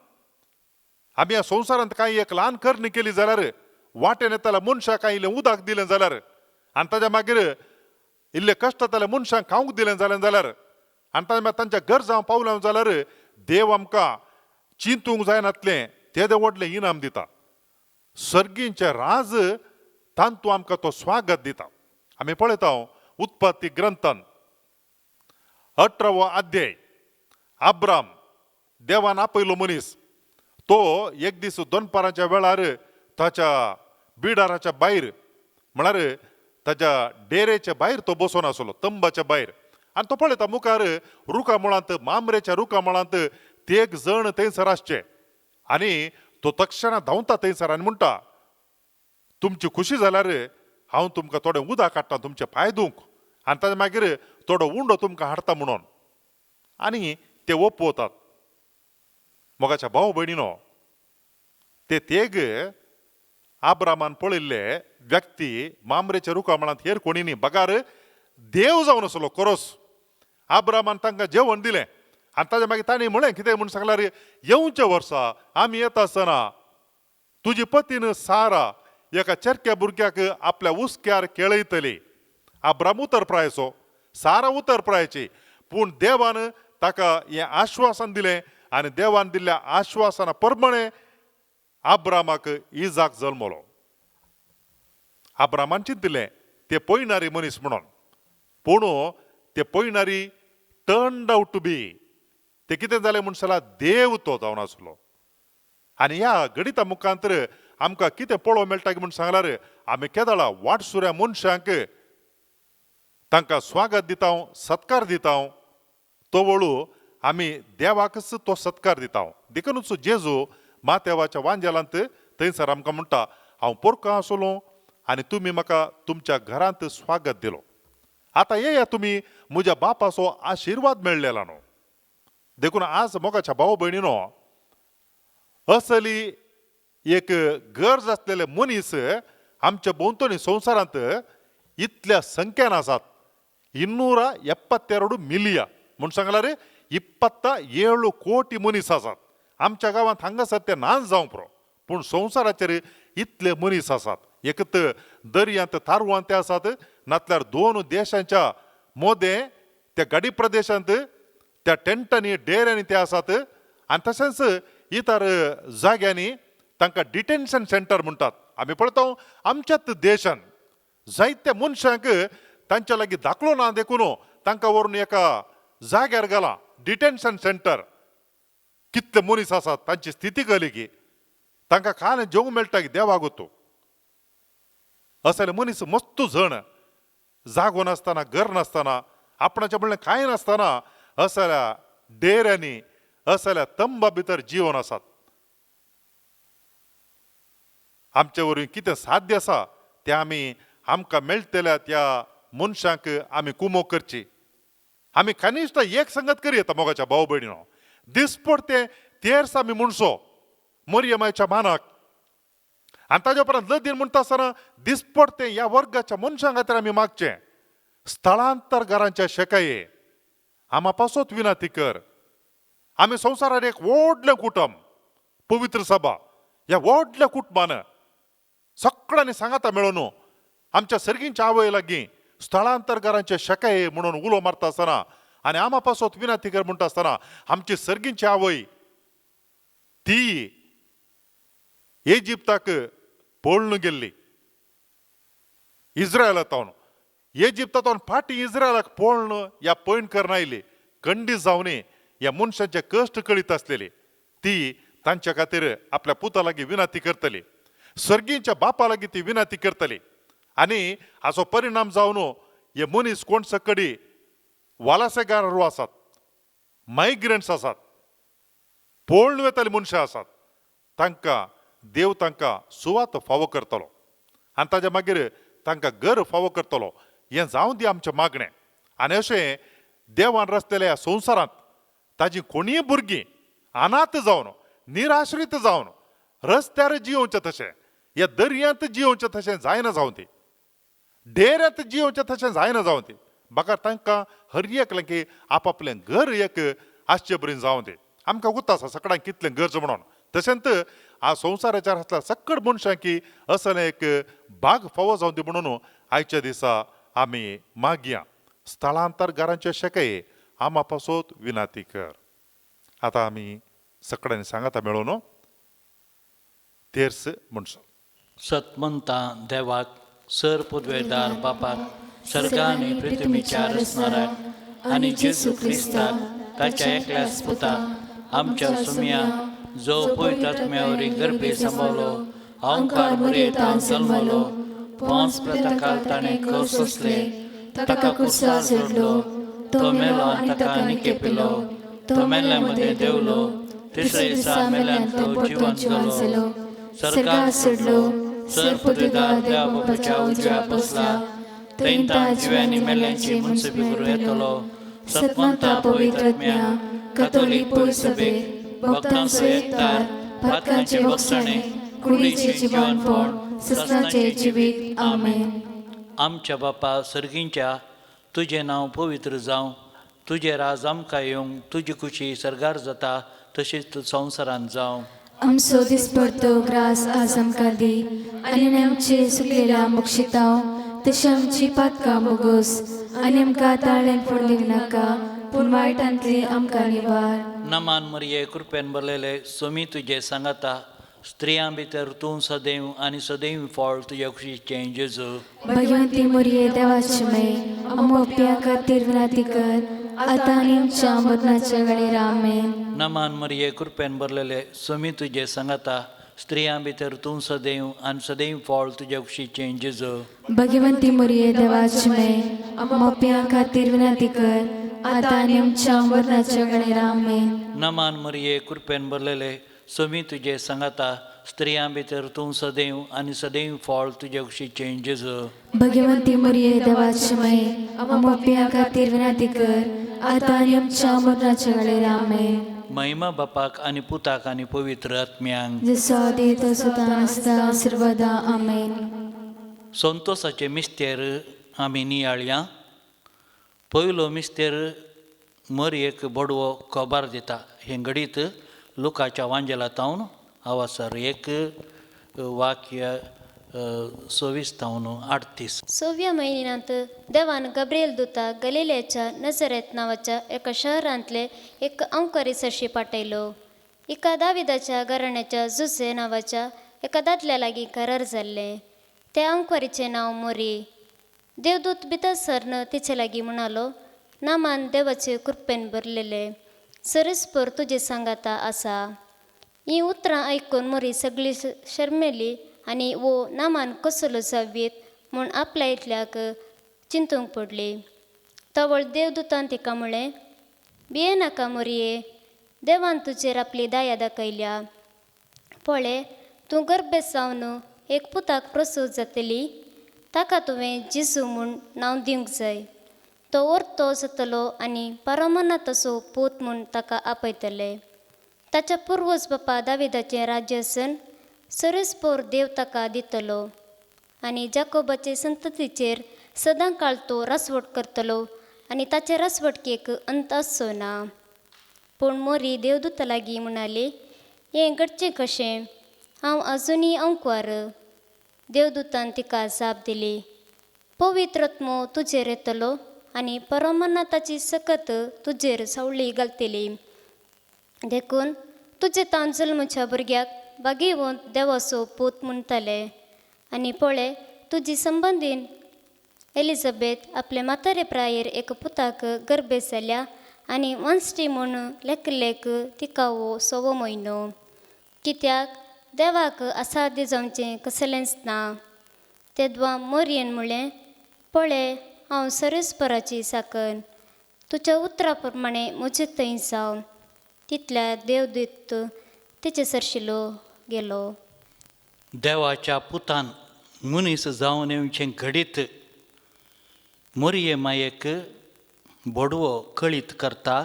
आमी ह्या संवसारांत कांय एक ल्हान करणी केली जाल्यार वाटेन येताल्या मनशाक कांय इल्लें उदक दिलें जाल्यार आनी ताज्या मागीर इल्ले कश्ट जाताले मनशांक खावंक दिलें जालें जाल्यार आनी ताज्या मागीर तांच्या गरजां पावल्या जाल्यार देव आमकां चिंतूंक जायनातलें तेदें व्हडलें इनाम दिता. सर्गींचें राज तांतू आमकां तो स्वागत दिता. आमी पळयता उत्पत्ती ग्रंथान 18वो अध्याय आब्राम देवान आपयलो मनीस तो एक दीस दनपाराच्या वेळार ताच्या बिडाराच्या भायर म्हळ्यार ताच्या डेरेच्या भायर तो बसून आसलो, तंबाच्या भायर. आनी तो पळयता मुखार रुखा मुळांत, मामरेच्या रुखा मुळांत तेग जण थंयसर आसचे आनी तो तक्षणा धांवता थंयसर आनी म्हणटा तुमची खुशी जाल्यार हांव तुमकां थोडें उदक हाडटा तुमचे पांय धुवंक आनी ताजे मागीर थोडो उंडो तुमकां हाडटा म्हणून. आनी ते ओपवतात. मोगाच्या भाव भयणीनो, ते तेग आब्रामान पळयल्ले व्यक्ती मामरेच्या रुखा मुळांत हेर कोणी न्ही बगार देव जावन आसलो खरोच. आब्रामान तांकां जेवण दिलें आनी ताज्या मागीर तांणी म्हळें कितें म्हूण सांगल्यार येवच्या वर्सा आमी येता आसतना तुजी पतीन सारा एका चेरक्या भुरग्याक आपल्या हुस्क्यार केळयतली. आब्राम उतर प्रायचो, सारा उतर प्रायची, पूण देवान ताका हें आश्वासन दिलें आनी देवान दिल्ल्या आश्वासना प्रमाणे आब्रामाक इजाक जल्मलो. आब्रामान चिंतलें ते पयणारी मनीस म्हणून, पूण ते पयणारी टर्न्ड आवट टू बी ते कितें जालें म्हूण जाल्यार देव तो जावन आसलो. आनी ह्या गणिता मुखांतर आमकां कितें पळोवंक मेळटा म्हूण सांगल्यार आमी केदळा वाटसुऱ्या मनशांक तांकां स्वागत दिता, सत्कार दिता, तो वळू आमी देवाकच तो सत्कार दिता. देखूनच जेजू मातेवाच्या वांजेलांत थंयसर आमकां म्हणटा, हांव पोरको आसलो आनी तुमी म्हाका तुमच्या घरांत स्वागत दिलो, आतां येया तुमी म्हज्या बापाचो आशिर्वाद मेळ्ळेला न्हू. देखून आज मोगाच्या भाव भयणीनो, असली एक गरज आसलेले मनीस आमच्या भोंवतणी संवसारांत इतल्या संख्यान आसात. 272 मिलिया म्हूण सांगल्यार 27 कोटी मनीस आसात. आमच्या गांवांत हांगासर ते नाच जावंक पुरो, पूण संवसाराचेर इतले मनीस आसात. एकत दर्यांत तारवां ते आसात, नातल्यार 2 देशांच्या मोदें त्या गाडी प्रदेशांत त्या टेंटांनी डेऱ्यांनी ते आसात. आनी तशेंच इतर जाग्यांनी तांकां डिटेन्शन सेंटर म्हणटात. आमी पळयता आमच्याच देशान जायत्या मनशांक तांच्या लागीं दाखलो ना देखून तांकां व्हरून एका जाग्यार घालां, डिटेन्शन सेंटर. कितले मनीस आसात तांची स्थिती कळ्ळी की तांकां खाण जेवंक मेळटा की देवाक वतो. असले मनीस मस्त जण जागो नासतना, घर नासतना, आपणाचें म्हणलें कांय नासतना असल्या डेऱ्यांनी असल्या तंबा भितर जिवन आसात. आमचे वरवीं कितें साध्य आसा तें आमी आमकां मेळटल्या त्या मनशांक आमी कुमोक करची. आमी कनिश्ट एक संगत करयता मोगाच्या भाव भयणीनो, दिसपडते तेर्स आमी म्हणसो मरियमाच्या मानाक, आनी ताज्या उपरांत लदीन म्हणटा आसतना दिसपडते ह्या वर्गाच्या मनशां खातीर आमी मागचें. स्थलांतर घरांच्या शेकाये आमा पासत विनंती कर. आमी संवसारार एक व्हडलें कुटुंब, पवित्र सभा, ह्या व्हडल्या कुटुंबान सगळ्यांनी सांगाता मेळून आमच्या सर्गींच्या आवय लागीं स्थलांतर घरांचे शेकाये म्हणून उलो मारता आसतना आनी आमा पासत विनंती कर म्हणटा आसतना आमची सर्गींची आवय ती इजिप्ताक पळून गेल्ली, इस्रायलांत इजिप्तांत फाटीं इस्रायलाक पळून ह्या पयण करून आयली, कंडी जावन ह्या मनशांचे कश्ट कळीत आसलेली ती तांच्या खातीर आपल्या पुता लागीं विनंती करतली, सर्गींच्या बापा लागीं ती विनंती करतली. आनी हाचो परिणाम जावन हे मनीस कोण सकडी वालासेगार आसात, मायग्रंट्स आसात, पळून वेताले मनशां आसात, तांकां देव तांकां सुवात फावो करतलो आनी ताज्या मागीर तांकां घर फावो करतलो. हें जावं दी आमचें मागणें. आनी अशें देवान रचलेल्या ह्या संवसारांत ताजी कोणीय भुरगीं अनाथ जावन निराश्रीत जावन रस्त्यार जियोवचें तशें, ह्या दर्यांत जियोवचें तशें जायना जावं ती, डेऱ्यांत जियोवचें तशें जायना जावं ती, बाकार तांकां हर एकलें की आपापलें घर एक आसचे बरीन जावं दी. आमकां उत आसा सगळ्यांक कितलें गरज म्हणून, तशेंच आ संवसाराचेर आसल्या सकळ मनशां की असलें एक भाग फावो जावं दी म्हणून आयच्या दिसा आमी मागया. स्थलांतर घरांचे शेकये आमा पासत विनंती कर. आतां आमी सगळ्यांनी सांगाता मेळोवन तेर्स म्हणसो.
सतमंता देवाक सर पुदवेदार बापाक सर्गा आनी पृथ्वीच्या रचणाराक आनी जेजू क्रिस्ताक ताच्या एकल्याच पुताक आमच्या सुमया जो पवित्र आत्म्या वरी गर्भे सांबावलो, अहंकार मुरयेतान जल्मलो, पोंस प्रताकाल ताणें कर सोंसले, ताका कुर्सार जोडलो, तो मेलो आनी ताका निकेपिलो, तो मेल्ल्या मदें देंवलो, तिसऱ्या दिसा मेल्यान तो जिवन जालो, सरकार सोडलो, सर पुदवेदार देवा बापाच्या उजव्या बसला, थंय जिव्यांनी मेल्ल्यांची मुन्सिपी करूं येतलो. सतमंता पवित्र आत्म्या कथोलीक पवित्र भक्तांचो एकतार, पातकांचे बक्षाणे, कुडीचे जिवनपण, ससनाचे जिवीत. आमेन. आमच्या बापा सर्गींच्या, तुजें नांव पवित्र जावं, तुजें राज आमकां येवंक, तुजी खुशी सर्गार जाता तशीच तूं संवसारांत जावं.
आमचो दिसपडतो ग्रास आज आमकां दी आनी आमचे सुकलेल्या मोक्षितांव तशें आमची पातकां बोगोस आनी आमकां ताळ्यान फोडलीं नाका पूण वायटांतली आमकां निवार.
नमान मरिये कृपेन भरलेले सोमी तुजे सांगाता स्त्रियां भितर तूं सदैव आनी सदैव फळ तुज्या कुशीचें जेजू.
भगवंती मोरये देवाची माई आमोप्या खातीर विनंती कर आतां आनी आमच्या मरणाच्या वेळेर. आमेन.
नमान मरिये कृपेन भरलेले सोमी तुजे सांगाता स्त्रियां भितर तूं सदैव आनी सदैव फळ तुज्या कुशीचें जेजू.
भगवंती मोरये देवाची माई आमोप्या खातीर विनंती कर आतां आनी आमच्या मरणाच्या वेळेर. आमेन.
नमान मरिये कृपेन भरलेले सोमी तुजे सांगाता स्त्रियां भितर तूं सदैव आनी सदैव फळ तुज्या कुशीचें जेजू.
भगवंती मोरये देवाची माई आमोप्या खातीर विनंती कर आतां आनी आमच्या मरणाच्या वेळेर. आमेन.
महिमा बापाक आनी पुताक आनी पवित्र आत्म्यांक.
जसो आदी तसो आसता सर्वदा. आमेन.
संतोसाचे मिस्तेर आमी नियाळया. पयलो मिस्तेर मरयेक बडवो खबर दिता. हें घडीत लुकाच्या वांजेला तावन आवासर 1 वाक्य 26 तावन 38.
सव्या म्हयन्यांत देवान गब्रियल दुता गलिलेच्या नजरेत नांवाच्या एका शहरांतले एक अंकरी सरशी पाठयलो. एका दाविदाच्या घराण्याच्या जुसे नांवाच्या एका दादल्या लागीं करार जाल्लें. त्या अंकवारीचें नांव मोरी. देवदूत भितर सरन तिचे लागीं म्हणालो, नामान देवाचे कृपेन भरलेले सरस्पर तुजे सांगाता आसा. हीं उतरां आयकून मोरी सगळी शर्मेली आनी वो नामान कसलो जावयेत म्हूण आपल्या इतल्याक चिंतूंक पडली. तवळ देवदूतान तिका म्हळें, भिये नाका मोरये, देवान तुजेर आपली दया दाखयल्या. पळय, तूं गर्भेस्त जावन एक पुताक प्रसूत जातली, ताका तुवें जेजू म्हूण नांव दिवंक जाय. तो ओर्तो जातलो आनी परमनाथाचो पूत म्हूण ताका आपयतले. ताच्या पुर्वज बापा दाविदाचें राज्य आसन सरस्पोर देव ताका दितलो आनी जाकोबाचे संततीचेर सदां काळ तो रासवट करतलो आनी ताचे रासवटकेक अंत आसचो ना. पूण मोरी देवदूता लागीं म्हणाली, हें घडचें कशें? हांव अजुनूय अंकवार. देवदूतान तिका जाप दिली, पवित्र आत्मो तुजेर येतलो आनी परमनाथाची सकत तुजेर सावळी घालतली. देखून तुजे तान जल्मच्या भुरग्याक भागीवंत देवाचो पूत म्हणटले. आनी पळय, तुजी संबंदीन एलिझाबेथ आपले म्हातारे प्रायेर एक पुताक गर्भेस्त जाल्या आनी वंश्टी म्हूण लेखलेक तिका हो 6वो म्हयनो. कित्याक देवाक असाध्य जावचें कसलेंच ना. तेदवा मोरयेन म्हळें, पळय, हांव सरस्पराची साकन, तुज्या उतरा प्रमाणें म्हजे थंय जावं. तितल्या देवदूत तिचे सरशिलो गेलो.
देवाच्या पुतान मनीस जावन येवचें घडीत मोरये मायेक बोडवो कळीत करता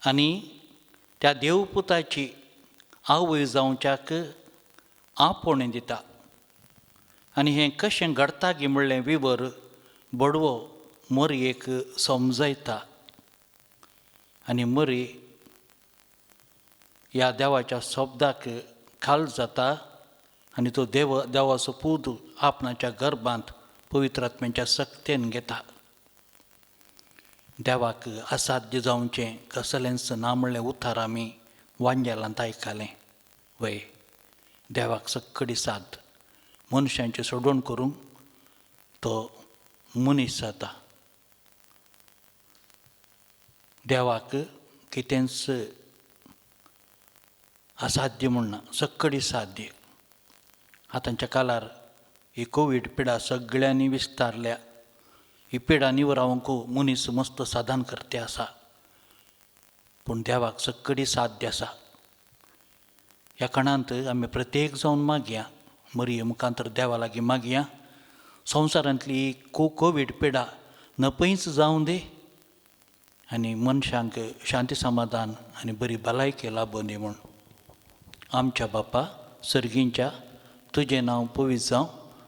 आनी त्या देवपुताची आवय जावच्याक आपोवणें दिता. आनी हें कशें घडटा गी म्हणलें विवर बोडवो मोरयेक समजयता आनी मोरी ह्या देवाच्या शब्दाक खाल जाता आनी तो देव देवाचो पूत आपणाच्या गर्भांत पवित्र आत्म्याच्या सक्तेन घेता. देवाक असाध्य जावचें कसलेंच ना म्हणलें उतार आमी वांजेलांत आयकलें. वय, देवाक सक्कडी साद मनशांचें सोडवण करूंक तो मनीस जाता. देवाक कितेंच असाध्य म्हणना, सक्कडी साध्य. आतांच्या काळार ही कोवीड पिडा सगळ्यांनी विस्तारल्या. ही पिडा निवरावंक मनीस मस्त साधन करते आसा, पूण देवाक सक्कडी साध्य आसा. ह्या खणांत आमी प्रत्येक जावन मागया, मरये मुखांतर देवा लागीं मागया, संवसारांतली कोवीड पिडा नपयच जावं दी आनी मनशांक शांती समाधान आनी बरी भलायकी लाबूं दी म्हूण. आमच्या बापा सर्गींच्या, तुजें नांव पवित्र जावं,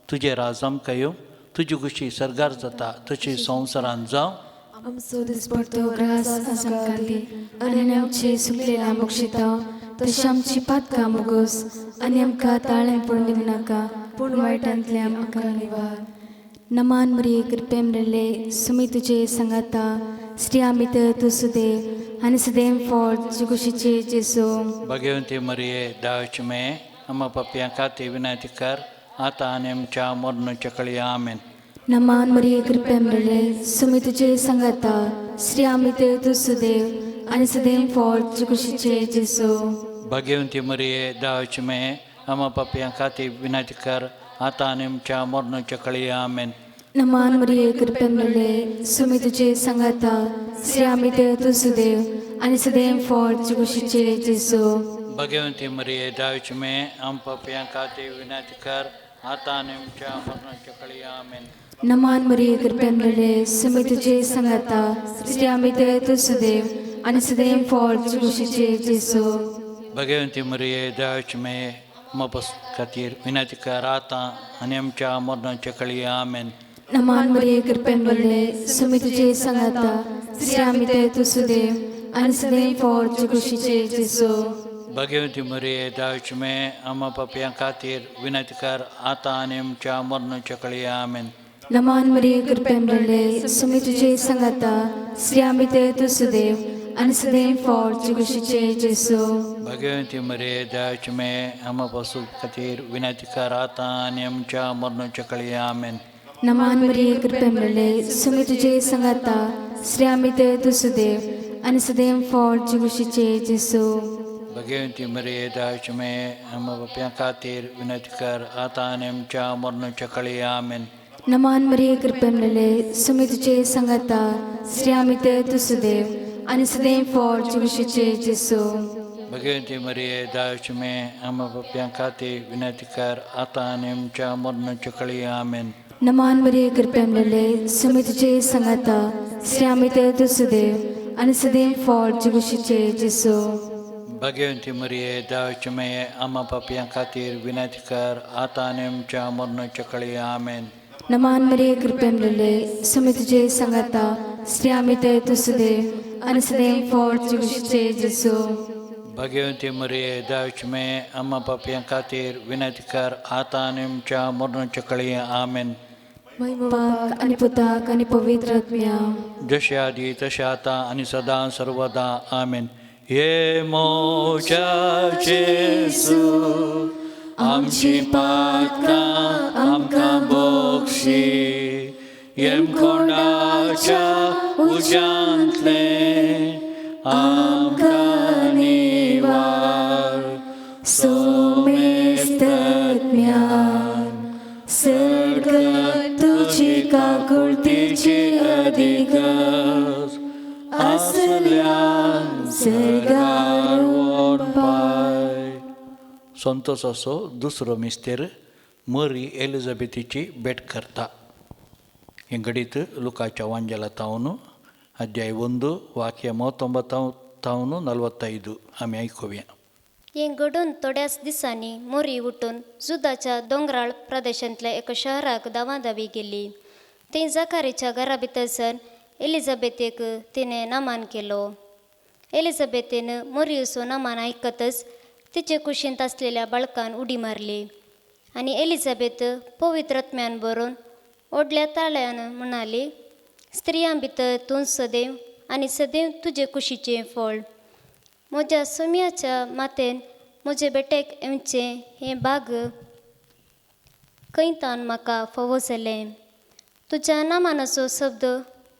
तुजें राज आमकां येवं, तुजी खुशी सर्गार जाता तशी संवसारांत जावं.
आमचो दिसपडतो ग्रास आज आमकां दी आनी आमचे सुकलेल्या मोक्षितांव तशें आमची पातकां मुगोस आनी आमकां ताळें पडून दिवं नाका, पूण वायटांतलें आमकां निवार. नमान मरिये, कृपे मेळ्ळे, सुमी तुजे सांगाता, स्त्रियां भितर तूं सुदेव आनी सदैव फळ तुजे कुशीचे जेजू.
भगवंती मरिये, दावच मे आम्हा पापयां खातीर विनंती कर आतां आनी आमच्या मरणाच्या कळी. आमेन.
नमान मरिये, कृपे मेळ्ळे, सुमी तुजे सांगाता, स्त्रियां भितर तूं सुदेव आनी सदैव फळ तुजे कुशीचे जेजू.
भगवंती मरिये, दावच मे आम्हा पापयां खातीर विनंती कर आतां आनी आमच्या मरणाच्या कळी. आमेन.
नमान मरिये, कृपे मेळ्ळे, सुमी तुजे सांगाता, स्त्रियां भितर तूं सुदेव आनी सदैव फळ तुजे कुशीचे जेजू.
भगवंती मरिये, दावच मे आम पापयां खातीर विनंती कर आतां आनी आमच्या मरणाच्या कळी. आमेन.
नमान मरिये, कृपे मेळ्ळे, सुमी तुजे सांगाता, स्त्रियां भितर तूं सुदेव आनी सदैव फळ तुजे कुशीचे जेजू.
भगवंती मरिये, दावच मे आम्हा खातीर विनंती कर आतां आनी आमच्या मरणाच्या कळी. आमेन.
नमान मरिये, कृपे मेळ्ळे, सुमी तुजे सांगाता, स्त्रियां भितर तूं सुदेव आनी सदैव फळ तुजे कुशीचे जेजू.
भगवंती मरिये, दावच मे आम्हा पापयां खातीर विनंती कर आतां आनी आमच्या मरणाच्या कळी. आमेन.
नमान मरिये, कृपे मेळ्ळे, सुमी तुजे सांगाता, स्त्रियां भितर तूं सुदेव आनी सदैव फळ तुजे कुशीचे जेजू.
भगवंती मरिये, दावच मे आम्हा पासून खातीर विनंती कर आतां आनी आमच्या मरणाच्या कळी. आमेन.
नमान मरिये, कृपे मेळ्ळे, सुमी तुजे सांगाता, स्त्रियां भितर तूं सुदेव आनी सदैव फळ तुजे कुशीचे जेजू.
भगवंती मरिये, दावच मे आम्हा पापयां खातीर विनंती कर आतां आनी आमच्या मरणाच्या कळी. आमेन.
नमान मरिये, कृपे मेळ्ळे, सुमी तुजे सांगाता, स्त्रियां भितर तूं सुदेव आनी सदैव फळ तुजे कुशीचे जेजू.
भगवंती मरिये, दावच मे आम्हा पापयां खातीर विनंती कर आतां आनी आमच्या मरणाच्या कळी. आमेन.
नमान मरिये, कृपे मेळ्ळे, सुमी तुजे सांगाता, स्त्रियां भितर तूं सुदेव आनी सदैव फळ तुजे कुशीचे जेजू.
भगवंती मरिये, दावच मे आम्हा पापयां खातीर विनंती कर आतां आनी आमच्या मरणाच्या कळी. आमेन.
नमान मरिये, कृपे मेळ्ळे, सुमी तुजे सांगाता, स्त्रियां भितर तूं सुदेव आनी सदैव फळ तुजे कुशीचे जेजू.
भगवंती मरिये, दावच मे आम्हा पापयां खातीर विनंती कर आतां आनी आमच्या मरणाच्या कळी. आमेन.
बापाक आनी पुताक आनी पवित्र आत्म्या,
जशे आदी तशें आतां आनी सदां सर्वदा. आमेन. हे मोजा जेजू, आमची पातकां आमकां बक्षी, येमकोंडाच्या उज्यांतलें आमकां निवार.
सोमेस्तज्ञान सर्ग तुजी काकुळतीची अधिगस
आसल्यान
सर्गार
पाय. संतोषाचो दुसरो मिस्तेर मरी एलिझाबेथीची भेट करता. हें घडीत लुकाच्या वांजेला तावन अध्याय 1 वाक्य 39 45 आमी आयकुया.
हें घडून थोड्याच दिसांनी मोरी उठून जुदाच्या दोंगराळ प्रदेशांतल्या एका शहराक धांवाधावी गेली. थंय जाकारीच्या घरा भितर सर एलिझाबेथीक तिणें नामान केलो. एलिझाबेथीन मोरियूचो नामान आयकतच तिचे कुशींत आसलेल्या बाळकान उडी मारली आनी एलिझाबेथ पवित्र आत्म्यान भरून व्हडल्या ताळ्यान म्हणाली, स्त्रियां भितर तूं सदैव आनी सदैव तुजे कुशीचें फळ. म्हज्या सोम्याच्या मातेन म्हजे बेटेक येवचें हें भाग खंयतान म्हाका फावो जालें. तुज्या नामानाचो शब्द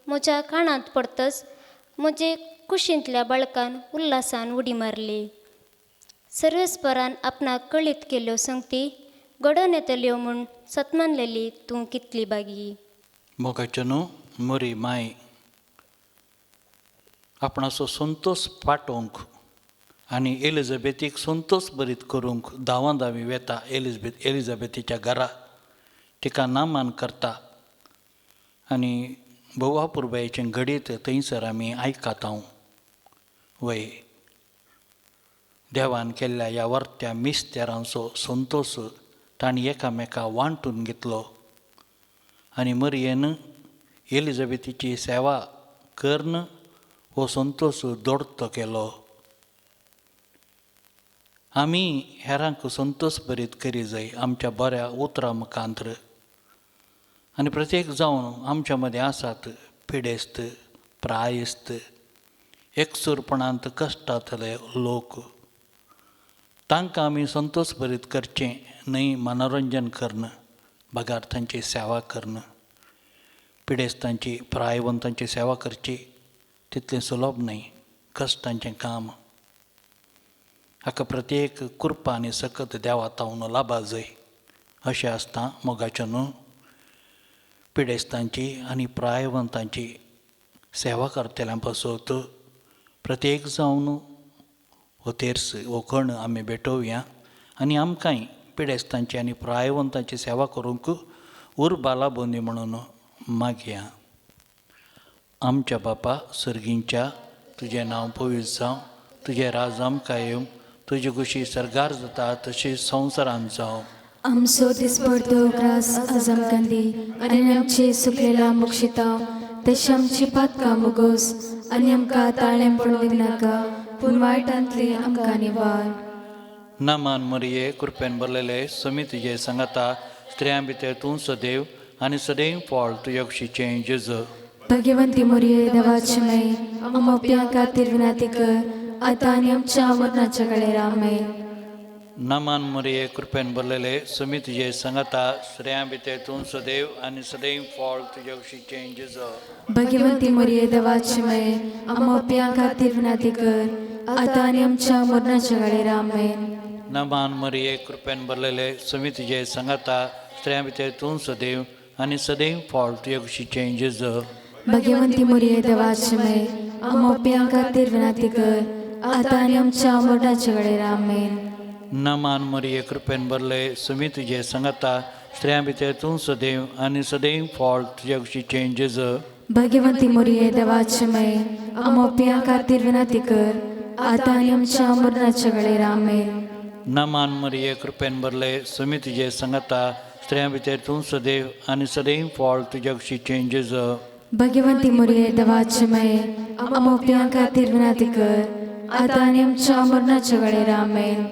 म्हज्या कानांत पडतच म्हजे कुशींतल्या बाळकान उल्हासान उडी मारली. सर्वेस्परान आपणाक कळीत केल्ल्यो संगती घडोवन येतल्यो म्हूण सतमानलेली तूं कितली बागी.
मोगाच्यो न्हू मोरी माय आपणाचो संतोष पाटोवंक आनी एलिझाबेथीक संतोष बरीत करूंक धांवां धांवी वेता एलिझाबेथीच्या घरा, तिका नामान करता आनी भोवा पुरबायेचें घडीत थंयसर आमी आयकता. वय देवान केल्ल्या ह्या वर्त्या मिस्तेरांचो संतोष तांणी एकामेका वांटून घेतलो आनी मरयेन एलिझाबेथीची सेवा करून हो संतोष दोडतो केलो. आमी हेरांक संतोश बरीत करी जाय आमच्या बऱ्या उतरां मुखांत्र. आनी प्रत्येक जावन आमच्या मदें आसात पिडेस्त, प्रायस्त, एकसूरपणांत कश्टांतले लोक, तांकां आमी संतोश बरीत करचें न्हय मनोरंजन कर्ण बगार तांची सेवा कर्ण. पिडेस्तांची, प्रायवंतांची सेवा करची तितलें सुलभ न्हय, कश्टांचें काम. हाका प्रत्येक कृपा आनी सकत देवा तावन लाभा जाय अशें आसता. मोगाचें न्हू पिडेस्तांची आनी प्रायवंतांची सेवा करतल्यां पासत प्रत्येक जावन हो तेर्स हो कण आमी भेटोवया आनी आमकांय पिडेस्तांची आनी प्रायवंतांची सेवा करूंक उर्बा लाबोवंदी म्हणून मागया. आमच्या बापा सर्गींच्या, तुजें नांव पवित्र जावं, तुजें राज आमकां येवं, तुजी खुशी सर्गार जाता तशी संवसारांत जावं.
आमचो दिसपडतो ग्रास आज आमकां दी आनी आमचे सुकलेला मुक्षितांव तशी आमची पातकां मुगोस आनी आमकां ताळें पडूंक दिनाका पूण वायटांतली आमकां निवार.
नमान मरिये, कृपेन भरलेले, समी तुजे सांगाता, स्त्रियां भितर तूं सदैव आनी सदैव फळ तुज्या कुशीचें जेजू.
भगवंती मोरये, देवाची माई, आमच्या खातीर विनंती कर आतां आनी आमच्या मरणाच्या वेळेर. आमेन.
नमान मरिये, कृपेन भरलेले, समी तुजे सांगाता, स्त्रियां भितर तूं सदैव आनी सदैव फळ तुज्या कुशीचें जेजू.
भगवंती मोरये, देवाची माई, आमच्या खातीर विनंती कर आतां आनी आमच्या मरणाच्या वेळेर. आमेन.
नमान मरिये, कृपेन भरलेले, समी तुजे सांगाता, स्त्रियां भितर तूं सदैव आनी सदैव फळ तुज्या कुशीचें जेजू.
भगवंती मोरये, देवाची माई, आमच्या खातीर विनंती कर आतां आनी आमच्या मरणाच्या वेळेर. आमेन.
नमान मरिये, कृपेन भरले, समी तुजे सांगाता, स्त्रियां भितर तूं सदैव आनी सदैव फळ तुज्या कुशीचें जेजू.
भगवंती मोरये, देवाची माई, आमच्या खातीर विनंती कर आतां आनी आमच्या मरणाच्या वेळेर. आमेन.
नमान मरिये, कृपेन भरले, समी तुजे सांगाता, स्त्रियां भितर तूं सदैव आनी सदैव फळ तुज्या कुशीचें जेजू.
भगवंती मोरये, देवाची माई, आमच्या खातीर विनंती कर आतां आनी आमच्या मरणाच्या वेळेर. आमेन.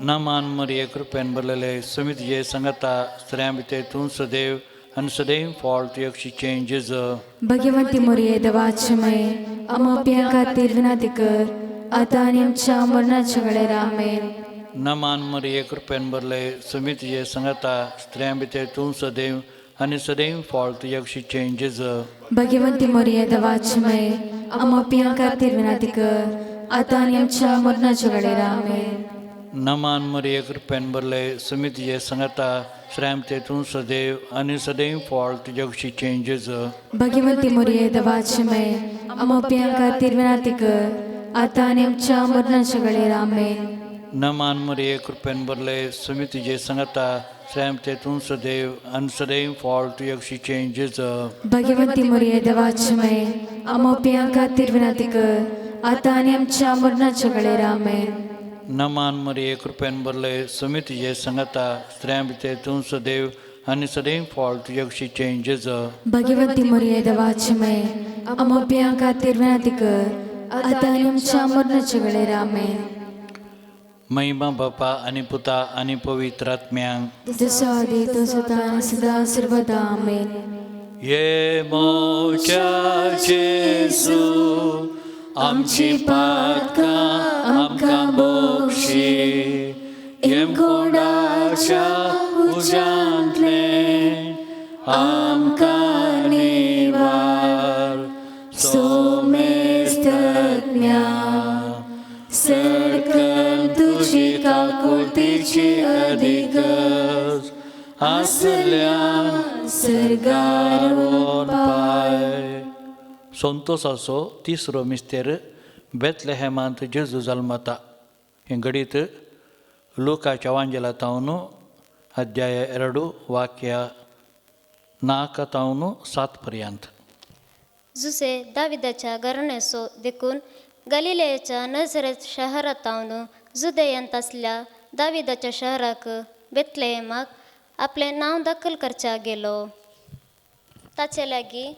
नमान मरिये, कृपेन भरलेले, समी तुजे सांगाता, स्त्रियां भितर तूं सदैव आनी सदैव फळ तुज्या कुशीचें जेजू.
भगवंती मोरये, देवाची माई, आमच्या खातीर विनंती कर आतां आनी आमच्या मरणाच्या वेळेर. आमेन.
नमान मरिये, कृपेन भरले, समी तुजे सांगाता, स्त्रियां भितर तूं सदैव आनी सदैव फळ तुज्या कुशीचें जेजू.
भगवंती मोरये, देवाची माई, आमच्या खातीर विनंती कर आतां आनी आमच्या मरणाच्या वेळेर. आमेन.
नमान मरिये, कृपेन भरले, समी तुजे सांगाता, स्त्रियां भितर तूं सदैव आनी सदैव फळ तुज्या कुशीचें जेजू.
भगवंती मोरये, देवाची माई, आमच्या खातीर विनंती कर आतां आनी आमच्या मरणाच्या वेळेर. आमेन.
नमान मरिये, कृपेन भरले, समी तुजे सांगाता, स्त्रियां भितर तूं सदैव आनी सदैव फळ तुज्या कुशीचें जेजू.
भगवंती मोरये, देवाची माई, आमच्या खातीर विनंती कर आतां आनी आमच्या मरणाच्या वेळेर. आमेन.
नमान मरिये, कृपेन भरले, समी तुजे सांगाता, स्त्रियां भितर तूं सदैव आनी सदैव फळ तुज्या कुशीचें जेजू.
भगवंती मोरये, देवाची माई, आमच्या खातीर विनंती कर आतां आनी आमच्या मरणाच्या वेळेर. आमेन.
महिमा बापा आनी पुता आनी पवित्र आत्म्यांक,
जसो आदी तसो आतां सदां सर्वदा. आमेन.
ये मोच्या जेजू, आमची पातकां आमकां बक्षी, येमकोंडाच्या उज्यांतले आमकां निवार.
सोमेस्तज्ञा, सरकल तुजी काकुळतीची अधिगज
आसल्या
सर्गार
पाय. संतोसाचो तिसरो मिस्तेर, बेतलेहेमांत जेजू जल्मता. हें घडीत लुकाच्या वांजेला तावन अध्याय 2 वाक्य 4 तावन 7 पर्यंत.
जुसे दाविदाच्या घराण्याचो देखून गलिलेच्या नजरेत शहरांत जुदेयांत आसल्या दाविदाच्या शहराक बेतलेहेमाक आपलें नांव दाखल करच्या गेलो. ताचे लागीं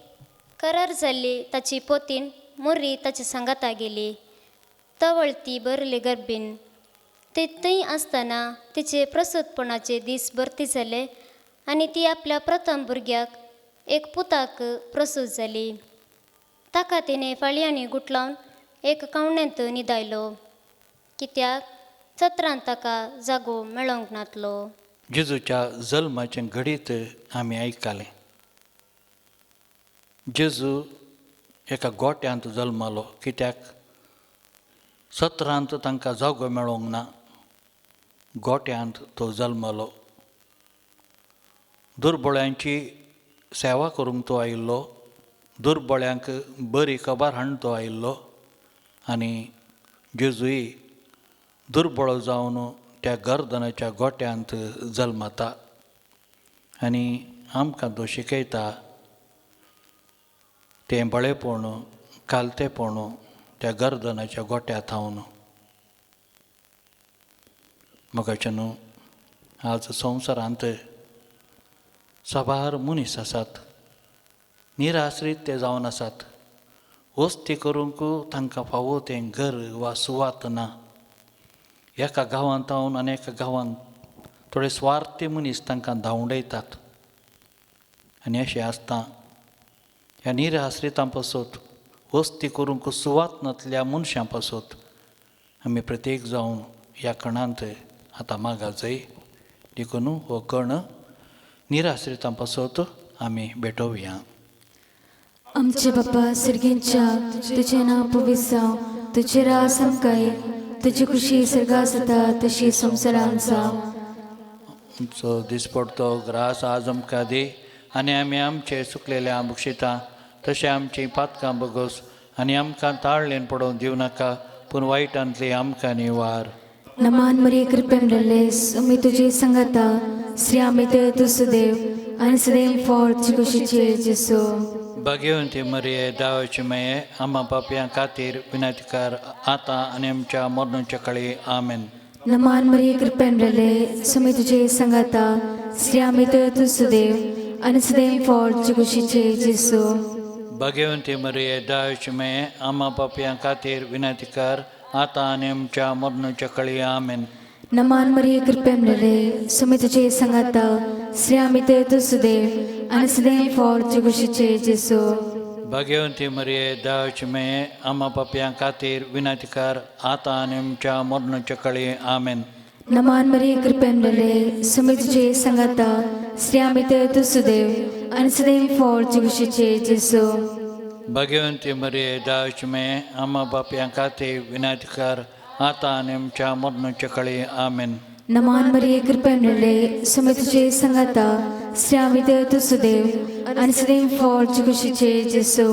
करार जाल्ली ताची पोतीन मोरी ताचे सांगाता गेली. तवळ ती बरली गर्भीन. ती थंय आसतना तिचे प्रसूतपणाचे दीस भरती जाले आनी ती आपल्या प्रथम भुरग्याक एक पुताक प्रसूत जाली. ताका तिणें फाळयांनी गुटलावन एक कावण्यांत न्हिदायलो, कित्याक सत्रांत ताका जागो मेळोंक नातलो.
जेजूच्या जल्माचें घडीत आमी आयकलें. जेजू एका गोट्यांत जल्मलो, कित्याक सत्रांत तांकां जागो मेळोंक ना, गोट्यांत तो जल्मलो. दुर्बळ्यांची सेवा करूंक तो आयिल्लो, दुर्बळ्यांक बरी खबर हाडून तो आयिल्लो आनी जेजूय दुर्बळ जावन त्या गर्दनाच्या गोट्यांत जल्मता आनी आमकां तो शिकयता तें बळेपण कालतेपण त्या गर्दनाच्या गोट्या थावन. मोगाचे न्हू, आज संवसारांत साबार मनीस आसात, निराश्रीत ते जावन आसात. वस्ती करूंक तांकां फावो तें घर वा सुवात ना. एका गांवांत थावन आनी एका गांवांत थोडे स्वार्थी मनीस तांकां धांवडयतात आनी अशें आसता ह्या निराश्रितां पासत, वस्ती करूंक सुवात नासल्या मनशां पासत आमी प्रत्येक जावन ह्या कणांत आतां मागा जाय. देखून हो कण निराश्रितां पासत आमी भेटोवया.
आमचे बापा सर्गेंच्या, तुजें नांव पवित्र जावं, तुजें राज आमकां येवं, तुजी खुशी सर्गां जाता तशी संवसारांत जावं.
आमचो दिसपडतो ग्रास आज आमकां दी आनी आमी आमचे सुकलेल्या बक्षिता तशें आमची पातकां बगोस आनी आमकां ताळलेन पडोवन दिवं नाका, पूण वायटांतली आमकां निवार.
नमान मरिये, कृपेन भरलेस, आमी तुजे संगाता, स्त्री आमी ते तूं सदैव आनी सदैव फळ तुजे कुशीचे जेजू.
भाग्यवंती मरिये, दावाची माये, आमा पापयां खातीर विनंती कर आतां आनी आमच्या मरणाच्या काळी. आमेन.
नमान मरिये, कृपेन भरलेस, आमी तुजे संगाता, स्त्री आमी ते तूं सदैव आनी सदैव फळ तुजे कुशीचे जेजू.
भाग्यवंती मरिये, दावाची माये, आमा पापयां खातीर विनंती कर आतां आनी आमच्या मरणाच्या काळी. आमेन.
नमान मरिये, कृपेन भरलेस, आमी तुजे संगाता, स्त्री आमी ते तूं सदैव आनी सदैव फळ तुजे कुशीचे जेजू.
भाग्यवंती मरिये, दावाची माये, आमा पापयां खातीर विनंती कर आतां आनी आमच्या मरणाच्या काळी. आमेन.
नमान मरिये, कृपेन भरलेस, आमी तुजे संगाता, स्त्री आमी ते तूं सदैव आनी सदैव फळ तुजे कुशीचे जेजू.
भाग्यवंती मरिये, दावाची माये, आमा पापयां खातीर विनंती कर आतां आनी आमच्या मरणाच्या काळी. आमेन.
नमान मरिये, कृपेन भरलेस, आमी तुजे संगाता, स्त्री आमी ते तूं सदैव आनी सदैव फळ तुजे कुशीचे जेजू.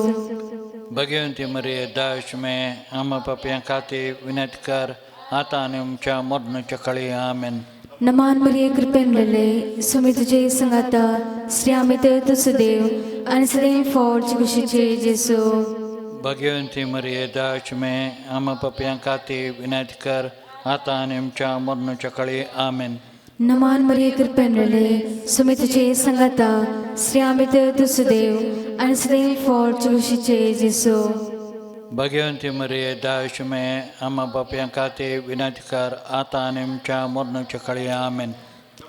भाग्यवंती मरिये, दावाची माये, आमा पापयां खातीर विनंती कर आतां आनी आमच्या मरणाच्या काळी. आमेन.
नमान मरिये, कृपेन भरलेस, आमी तुजे संगाता, स्त्री आमी ते तूं सदैव आनी सदैव फळ तुजे कुशीचे जेजू.
भाग्यवंती मरिये, दावाची माये, आमा पापयां खातीर विनंती कर आतां आनी आमच्या मरणाच्या काळी. आमेन.
नमान मरिये, कृपेन भरलेस, आमी तुजे संगाता, स्त्री आमी ते तूं सदैव आनी सदैव फळ तुजे कुशीचे जेजू.
भाग्यवंती मरिये, दावाची माये, आमा पापयां खातीर विनंती कर आतां आनी आमच्या मरणाच्या काळी. आमेन.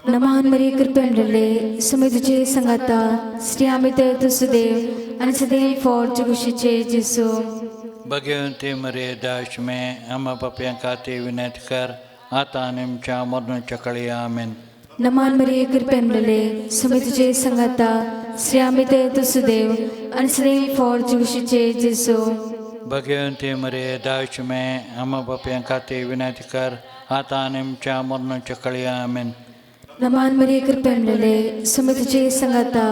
नमान मरिये, कृपेन भरलेस, आमी तुजे संगाता, स्त्री आमी ते तूं सदैव आनी सदैव फळ तुजे कुशीचे जेजू.
भाग्यवंती मरिये, दावाची माये, आमा पापयां खातीर विनंती कर आतां आनी आमच्या मरणाच्या काळी. आमेन.
नमान मरिये, कृपेन भरलेस, आमी तुजे संगाता, स्त्री आमी ते तूं सदैव आनी सदैव फळ तुजे कुशीचे जेजू.
भाग्यवंती मरिये, दावाची माये, आमा पापयां खातीर विनंती कर आतां आनी आमच्या मरणाच्या काळी. आमेन.
नमान मरिये, कृपेन भरलेस, आमी तुजे संगाता,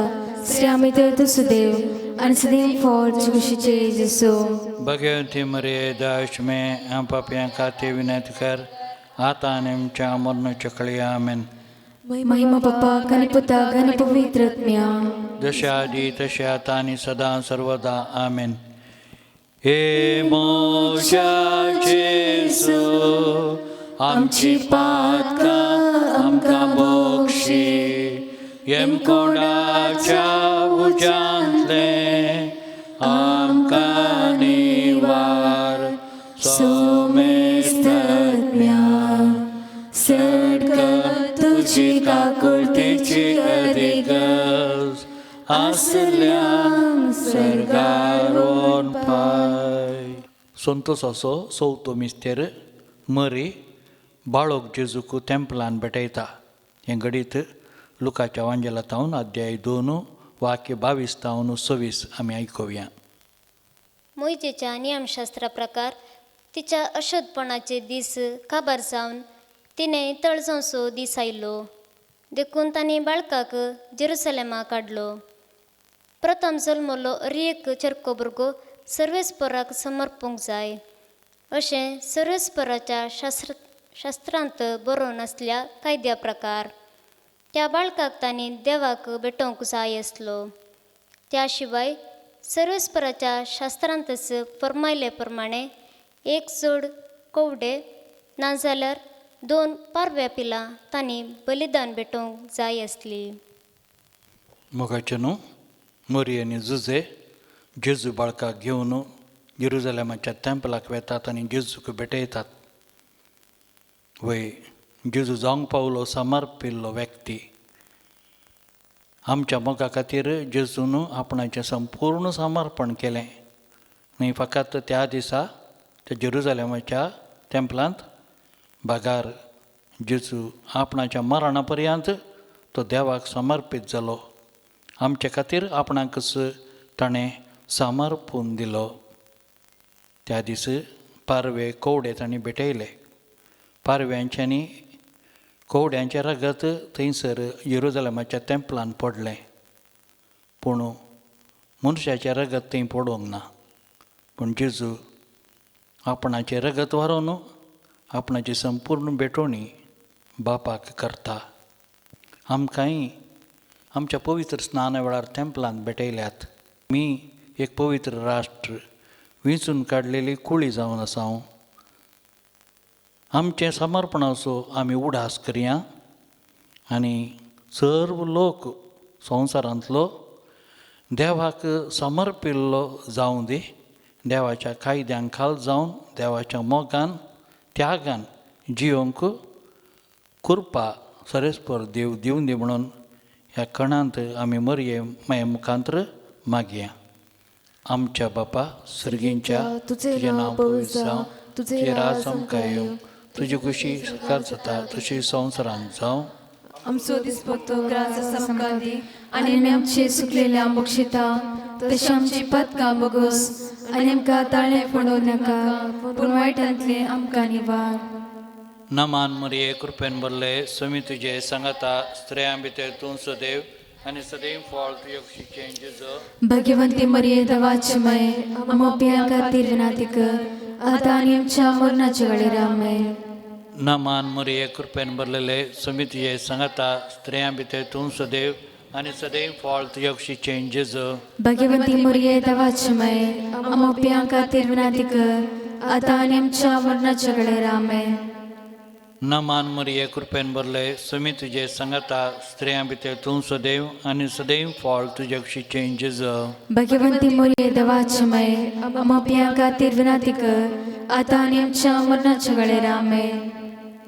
स्त्री आमी ते तूं सदैव आनी सदैव फळ तुजे कुशीचे जेजू.
भाग्यवंती मरिये, दावाची माये, आमा पापयां खातीर विनंती कर आतां आनी आमच्या मरणाच्या काळी. आमेन.
महिमा बापाक आनी पुताक आनी पवित्र आत्म्याक,
जशें आदी तशें आतां आनी सदां सर्वदा. आमेन. हे म्हज्या जेजू, आमची पातकां आमकां बक्षी, यमकोंडाच्या उज्यांतलें आमकां निवार.
सोमेस्तत्म्या
आसल्यांक सर्गार पाय. संतोसाचो चवथो मिस्तेर मरी बाळोक जेजूक तेंपलान भेटयता. हें घडीत लुकाच्या वांजेला तावन अध्याय 2 वाक्य 22 तावन 26 आमी आयकुया.
मोयजेच्या नियमशास्त्रा प्रकार तिच्या अशोधपणाचे दीस काबार जावन तिणें तळजावचो दीस आयलो, देखून तांणी बाळकाक जेरुसलेमा काडलो. प्रथम जल्मलो अरी एक चरको भुरगो सर्वेस्पराक समर्पूंक जाय अशें सर्वेस्पराच्या शास्त्रांत बरोवन आसल्या कायद्या प्रकार त्या बाळकाक तांणी देवाक भेटोवंक जाय आसलो. त्या शिवाय सर्वेस्पराच्या शास्त्रांतच फर्मायले प्रमाणे एक जोड कवडे नाजाल्यार 2 पारव्या पिलां तांणी बलिदान भेटोवंक जाय आसली.
मोगाचे न्हू मरी आनी जुजे जेजू बाळकाक घेवन जेरुजलेमाच्या तेंपलाक वेतात आनी जेजूक भेटयतात. वय जेजू जावंक पावलो समर्पिल्लो व्यक्ती. आमच्या मोगा खातीर जेजून आपणाचें संपूर्ण समर्पण केलें. न्हय फकत त्या दिसा त्या जेरुजलेमाच्या तेंपलांत बागार जेजू आपणाच्या मरणा पर्यंत तो देवाक समर्पीत जालो. आमचे खातीर आपणाकच ताणें समर्पून दिलो. त्या दीस पारवे कवडे तांणी भेटयले. पारव्यांच्यांनी कवड्यांचें रगत थंयसर जेरुजलेमाच्या तेंपलान पडलें, पूण मनशाचें रगत थंय पडूंक ना. पूण जेजू आपणाचें रगत व्हरून आपणाची संपूर्ण भेटवणी बापाक करता. आमकांय आमच्या पवित्र स्नाना वेळार तेंपलान भेटयल्यात. मी एक पवित्र राष्ट्र विंचून काडलेली कुळी जावन आसा. आमचें समर्पणाचो आमी उडास करया आनी सर्व लोक संवसारांतलो देवाक समर्पिल्लो जावं दी. देवाच्या कायद्यांक खाल जावन देवाच्या मोगान त्यागान जियोंक कृपा सरेस्पर देव दिवन दी म्हणून ह्या कणांत आमी मरये माये मुखांत्र मागया. आमच्या बापा सर्गींच्या, तुजें नांव पवित्र जावं, तुजें राज आमकां येवं, तुजी खुशी साकार जाता तशी संवसारांत जावं.
आमचो दिसपट्टो ग्रास आमकां दी आनी आमचे सुकलेल्या बक्षिता तशें आमची पदकां बगोस आनी आमकां ताळें पडोवं नाका पूण वायटांतलें आमकां निवार.
नमान मरिये कृपेन भरले, स्वामी तुजे सांगाता, स्त्रियां भितर तूं सदैव आनी सदैव फळ तुजे कुशीचें जेजू.
भगवंती मरिये देवाची माये, आमकां पापयां खातीर विनंती कर आतां आनी आमच्या मरणाच्या वेळार. आमेन.
नमान मरिये कृपेन भरलेले, स्वामी तुजे सांगाता, स्त्रियां भितर तूं सदैव आनी सदैव फळ तुजे कुशीचें जेजू.
भगवंती मरिये देवाची माये, आमकां पापयां खातीर विनंती कर आतां आनी आमच्या मरणाच्या वेळार. आमेन.
नमान मरिये कृपेन भरले, स्वामी तुजे सांगाता, स्त्रियां भितर तूं सदैव आनी सदैव फळ तुजे कुशीचें जेजू.
भगवंती मरिये देवाची माये, आमकां पापयां खातीर विनंती कर आतां आनी आमच्या मरणाच्या वेळार. आमेन.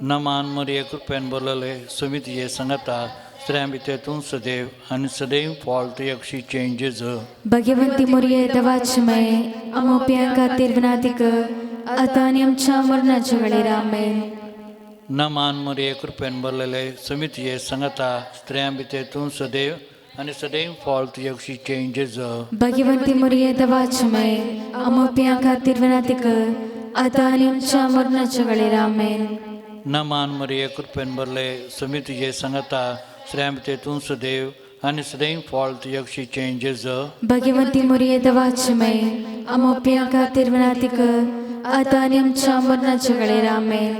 नमान मरिये कृपेन भरलेले, स्वामी तुजे सांगाता, स्त्रियां भितर तूं सदैव आनी सदैव फळ तुजे कुशीचें जेजू.
भगवंती मरिये देवाची माये, आमकां पापयां खातीर विनंती कर आतां आनी आमच्या मरणाच्या वेळार. आमेन.
नमान मरिये कृपेन भरलेले, स्वामी तुजे सांगाता, स्त्रियां भितर तूं सदैव आनी सदैव फळ तुजे कुशीचें जेजू.
भगवंती मरिये देवाची माये, आमकां पापयां खातीर विनंती कर आतां आनी आमच्या मरणाच्या वेळार. आमेन.
नमान मरिये कृपेन भरले, स्वामी तुजे सांगाता, स्त्रियां भितर तूं सदैव आनी सदैव फळ तुजे कुशीचें जेजू.
भगवंती मरिये देवाची माये, आमकां पापयां खातीर विनंती कर आतां आनी आमच्या मरणाच्या वेळार. आमेन.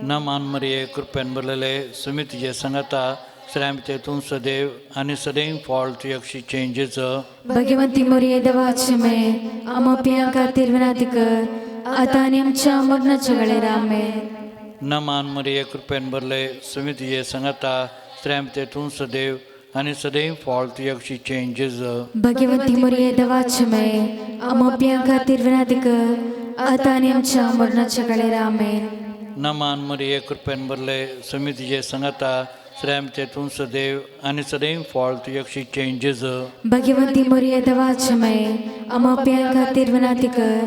नमान मरिये कृपेन भरलेले, स्वामी तुजे सांगाता, स्त्रियां भितर तूं सदैव आनी सदैव फळ तुजे कुशीचें जेजू.
भगवंती मरिये देवाची माये, आमकां पापयां खातीर विनंती कर आतां आनी आमच्या मरणाच्या वेळार. आमेन.
नमान मरिये कृपेन भरले, स्वामी तुजे सांगाता, स्त्रियां भितर तूं सदैव आनी सदैव फळ तुजे कुशीचें जेजू.
भगवंती मरिये देवाची माये, आमकां पापयां खातीर विनंती कर आतां आनी आमच्या मरणाच्या वेळार. आमेन.
नमान मरिये कृपेन भरले, स्वामी तुजे सांगाता, श्रेमचे तूं सदैव आनी सदैव फळ तुज्या कुशीचें जेजू.
भगवंती मोरये देवाचे माये, आम्हा पाप्यां खातीर विनंती कर,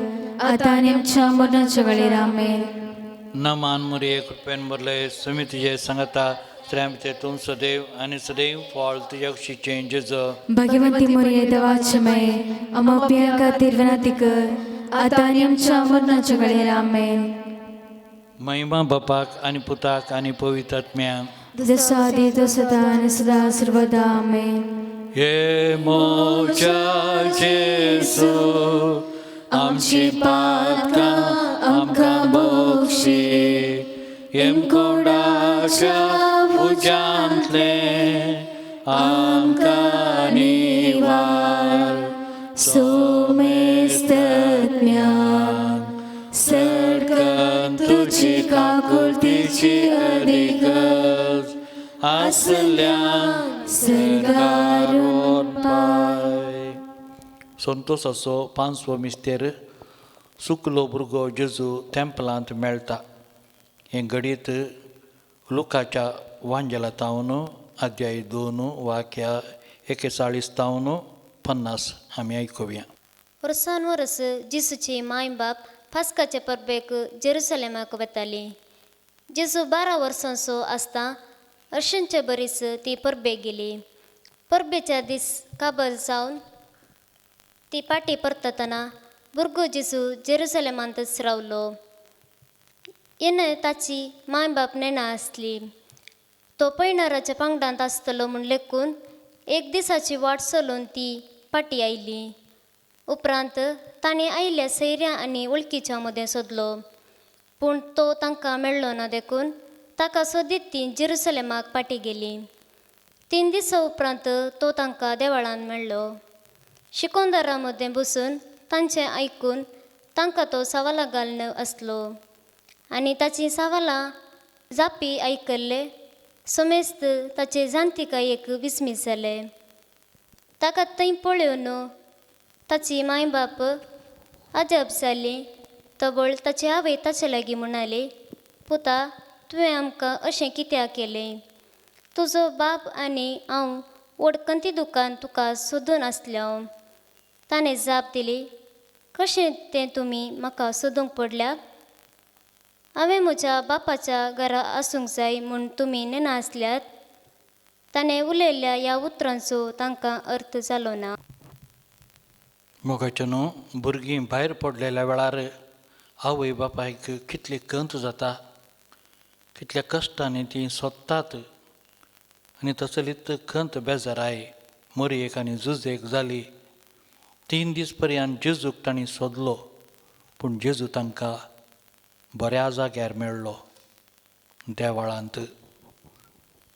आतां आनी आमच्या मरणाच्या वेळेर. आमेन.
नमान मुरये, कृपेन भरले, सुमी तुजे सांगता, श्रेमचे तूं सदैव आनी सदैव फळ तुज्या कुशीचें जेजू.
भगवंती मोरये देवाचे माये, आम्हा पाप्यां खातीर विनंती कर, आतां आनी आमच्या मरणाच्या वेळेर. आमेन.
महिमा बापाक आनी पुताक आनी पवित्र आत्म्याक.
जसो आदी तसो सदां आनी सदां सर्वदा. आमेन.
हे मोच्या जेजू, आमची पातकां आमकां बक्षी, येमकोंडाच्या उज्यांतले आमकां निवार.
सोमेस्तज्ञान
सर्गन तुजी काकुळतीची अधिकच आसल्यान
सर्गारून
पाय. संतोसाचो पांचवो मिस्तेर, सुकलो भुरगो जेजू तेंपलांत मेळटा. हें घडीत लुकाच्या वांजेला तावन अध्याय 2 वाक्या 41 तावन 50 आमी आयकुया.
वर्सान वर्स जेजूची माय बाप फास्काचे परबेक जेरुसलेमाक वताली. जेजू 12 वर्सांचो आसता अशेंचे बरीच ती परबेक गेली. परबेच्या दीस काबर जावन ती पाटी परततना भुरगो जेजू जेरुसलेमांतच रावलो. येणे ताची माय बाप नेणा आसली. तो पयणाराच्या पांगडांत आसतलो म्हूण लेखून एक दिसाची वाट चलून ती पाटी आयली. उपरांत ताणें आयिल्ल्या सैऱ्या आनी वळखीच्या मदें सोदलो, पूण तो तांकां मेळ्ळो ना. देखून ताका सोदीत ती जेरुसलेमाक पाटी गेली. 3 दिसां उपरांत तो तांकां देवळांत मेळ्ळो. शिकोंदारा मदें बसून तांचें आयकून तांकां तो सवालां घालून आसलो आनी ताचीं सवालां जापी आयकल्ले समेस्त ताचे जाणतिकायेक विस्मीत जाले. ताका थंय पळोवन ताची माय बाप अजाप जाली. तबळ ताची आवय ताचे लागीं म्हणाली, पुता, तुवें आमकां अशें कित्याक केलें? तुजो बाप आनी हांव व्हड खंती दुकान तुका सोदून आसलें हांव. ताणें जाप दिली, कशें तें तुमी म्हाका सोदूंक पडल्यात? हांवें म्हज्या बापाच्या घरा आसूंक जाय म्हूण तुमी नेणा आसल्यात? ताणें उलयल्ल्या ह्या उतरांचो तांकां अर्थ जालो ना.
मोगाचे न्हू, भुरगीं भायर पडलेल्या वेळार आवय बापायक कितली खंत जाता, कितल्या कश्टांनी तीं सोदतात आनी तसलीच खंत बेजाराय मोरयेक आनी जुजेक जाली. 3 दीस पर्यंत जेजूक तांणी सोदलो, पूण जेजू तांकां बऱ्या जाग्यार मेळ्ळो, देवळांत.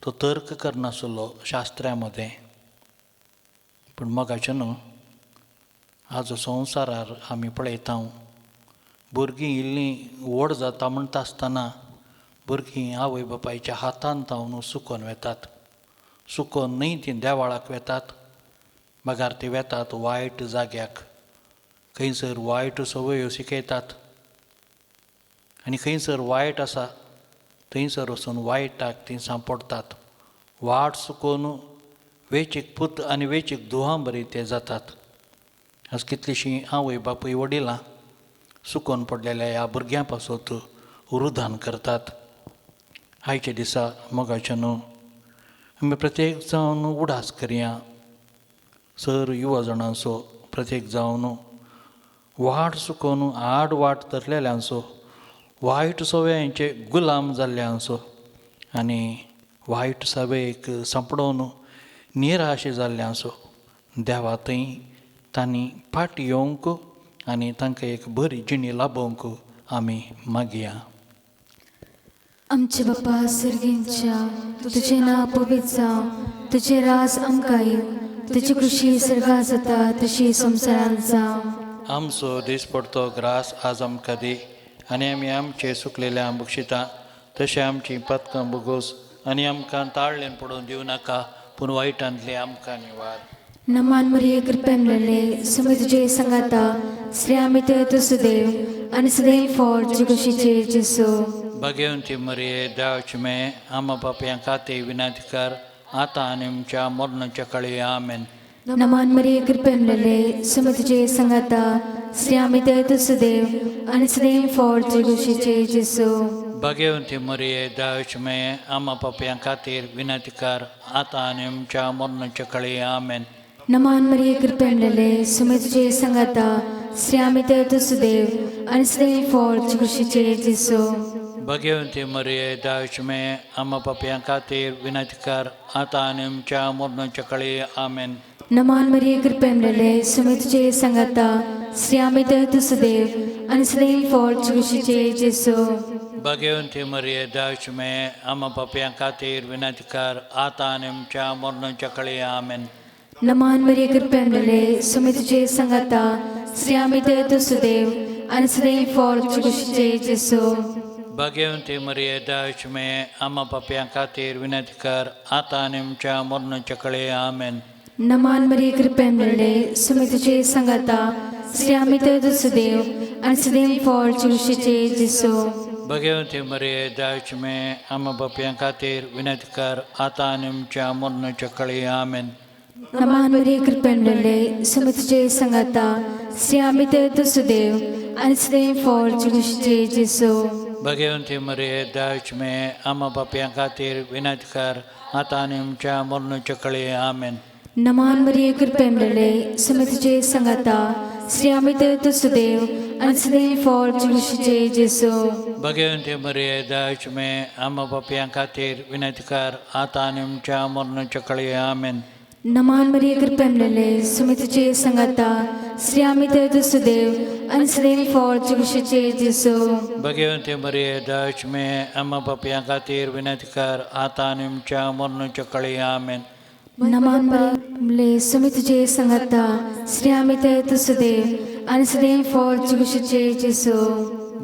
तो तर्क करनासलो शास्त्र्या मदें. पूण मोगाचें न्हू, आज संवसारार आमी पळयता भुरगीं इल्लीं व्हड जाता म्हणटा आसतना भुरगीं आवय बापायच्या हातान तावन सुकोन वेतात. सुकोन न्हय तीं देवाळाक वेतात, मागार ती वेतात वायट जाग्याक, खंयसर वायट संवयो शिकयतात आनी खंयसर वायट आसा थंयसर वचून वायटाक तीं सांपडटात. वाट चुकोवन वेचीक पूत आनी वेचीक धुवां बरी ते जातात. आज कितलीशीं आवय बापूय वडिलां सुकोन पडलेल्या ह्या भुरग्यां पासत रुदान करतात. आयच्या दिसा मोगाचे न्हू, आमी प्रत्येक जावन उडास करया, सर युवा जाणांचो प्रत्येक जावन वाट चुकोवन आड वाट धरलेल्यांचो, वायट सवयांचे गुलाम जाल्ल्यांचो आनी वायट सवयेक सांपडोवन निराश जाल्ल्यांचो देवा थंय तांणी फाट येवंक आनी तांकां एक बरी जिणी लाभोवंक आमी मागया.
आमचे बापा सर्गींच्या, तुजें नांव पवित्र जावं, तुजें राज आमकां येवं, तुजी कृशी सर्गां जाता तशी संवसारांत जावं.
आमचो दिसपडतो ग्रास आज आमकां दी आनी आमी आमचे सुकलेल्या बक्षिता तशें आमची पदकां बोगोस आनी आमकां ताळ्ळेन पडोवन दिवं नाका, पूण वायटांतलें आमकां निवार.
नमान मरिये, कृपेन भरले, सुमी तुजे संगाता, स्त्रियां भितर तूं सुदैव आनी सदैव फळ तुजे कुशीचेर जेजू.
भगवंती मरिये देवाची माये आमा पापयां खातीर विनंती कर आतां आनी आमच्या मरणाच्या काळी आमेन.
नमान मरिये कृपेन भरलेले सुमे तुजे संगाता स्त्रियां भितर तूं सुदैव आनी सदैव फळ तुजे कुशीचे जेजू.
भगवंती मरिये देवाची माये आमा पापयां खातीर विनंती कर आतां आनी आमच्या मरणाच्या काळी आमेन.
नमान मरिये कृपेन भरलेले सुमे तुजे संगाता स्त्रियां भितर तूं सुदैव आनी सदैव फळ तुजे कुशीचे जेजू.
भगवंती मरिये देवाची माये आमा पापयां खातीर विनंती कर आतां आनी आमच्या मरणाच्या काळी आमेन.
नमान मरिये कृपेन भरलेले सुमे तुजे संगाता स्त्रियां भितर तूं सुदैव आनी सदैव फळ तुजे कुशीचे जेजू.
भगवंती मरिये देवाची माये आमा पापयां खातीर विनंती कर आतां आनी आमच्या मरणाच्या काळी आमेन.
नमान मरिये कृपेन भरलेले सुमे तुजे संगाता स्त्रियां भितर तूं सुदैव आनी सदैव फळ तुजे कुशीचे जेजू.
भगवंती मरिये देवाची माये आमा पापयां खातीर विनंती कर आतां आनी आमच्या मरणाच्या काळी आमेन.
नमान मरिये कृपेन भरलेले सुमे तुजे संगाता स्त्रियां भितर तूं सुदैव आनी सदैव फळ तुजे कुशीचे जेजू.
भगवंती मरिये देवाची माये आमा पापयां खातीर विनंती कर आतां आनी आमच्या मरणाच्या काळी आमेन.
नमान मरिये कृपेन भरलेले सुमे तुजे संगाता स्त्रियां भितर तूं सुदैव आनी सदैव फळ तुजे कुशीचे जेजू.
भगवंती मरिये देवाची माये आमा पापयां खातीर विनंती कर आतां आनी आमच्या मरणाच्या काळी आमेन.
नमान मरिये कृपेन भरलेले सुमे तुजे संगाता स्त्रियां भितर तूं सुदैव आनी सदैव फळ तुजे कुशीचे जेजू.
भगवंती मरिये देवाची माये आमा पापयां खातीर विनंती कर आतां आनी आमच्या मरणाच्या काळी आमेन.
नमान मरिये कृपेन भरलेले सुमे तुजे संगाता स्त्रियां भितर तूं सुदैव आनी सदैव फळ तुजे कुशीचे जेजू.
भगवंती मरिये देवाची माये आमा पापयां खातीर विनंती कर आतां आनी आमच्या मरणाच्या काळी आमेन.
नमान मरिये सुमे तुजे संगाता स्त्रियां भितर तूं सुदैव आनी सदैव फळ तुजे कुशीचे जेजू.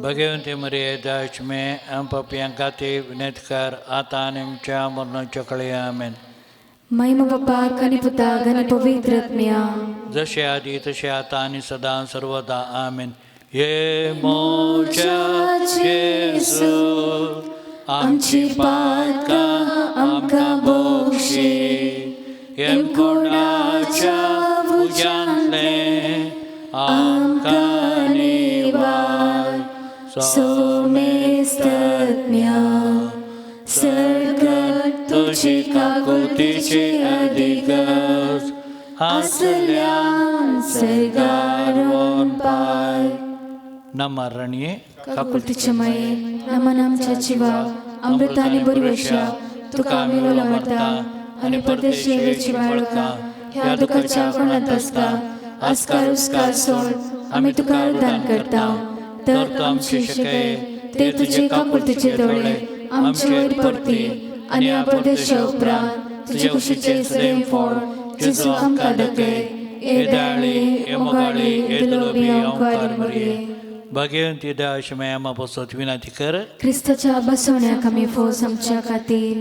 भगवंती मरिये देवाची माये आमा पापयां खातीर विनंती कर आतां आनी आमच्या मरणाच्या काळी आमेन.
महिमा बापाक आनी पुताक आनी पवित्र आत्म्या
जशे आदी तशे आतां आनी सदां सर्वदा आमेन. हे मोज्या जेजू
आमची पातकां आमकां बोगशी
हेमकोणाच्या उज्यांतलें आमकां निवार
सोमेस्तज्ञा सर्गत तुजी
काकुळतीची अधिगज
आसल्यान सर्गार पाय.
नमरणये
काकुळतीचे माये नमन आमच्या जिवा अमृत आनी बरवशा तुका आमी उलो मारता आनी परदेशी बाळका ह्या दुखाच्या कोणात आसता आस्कार उस्कार सोड आमी तुका दान करता. तर तूं आमचे शिकय ते तुजे काकुळतीचे दोळे आमचे वयर पडती आनी ह्या परदेशा उपरांत तुजे कुशीचे सदैव फळ जेजू आमकां दाखय. ए दयाळी ए मोगाळी ए दुलोबी ओंकार मरिये.
भगवंती देवाची माया आमा पासत विनंती कर.
क्रिस्ताच्या बसवण्याक आमी फौज आमच्या खातीर.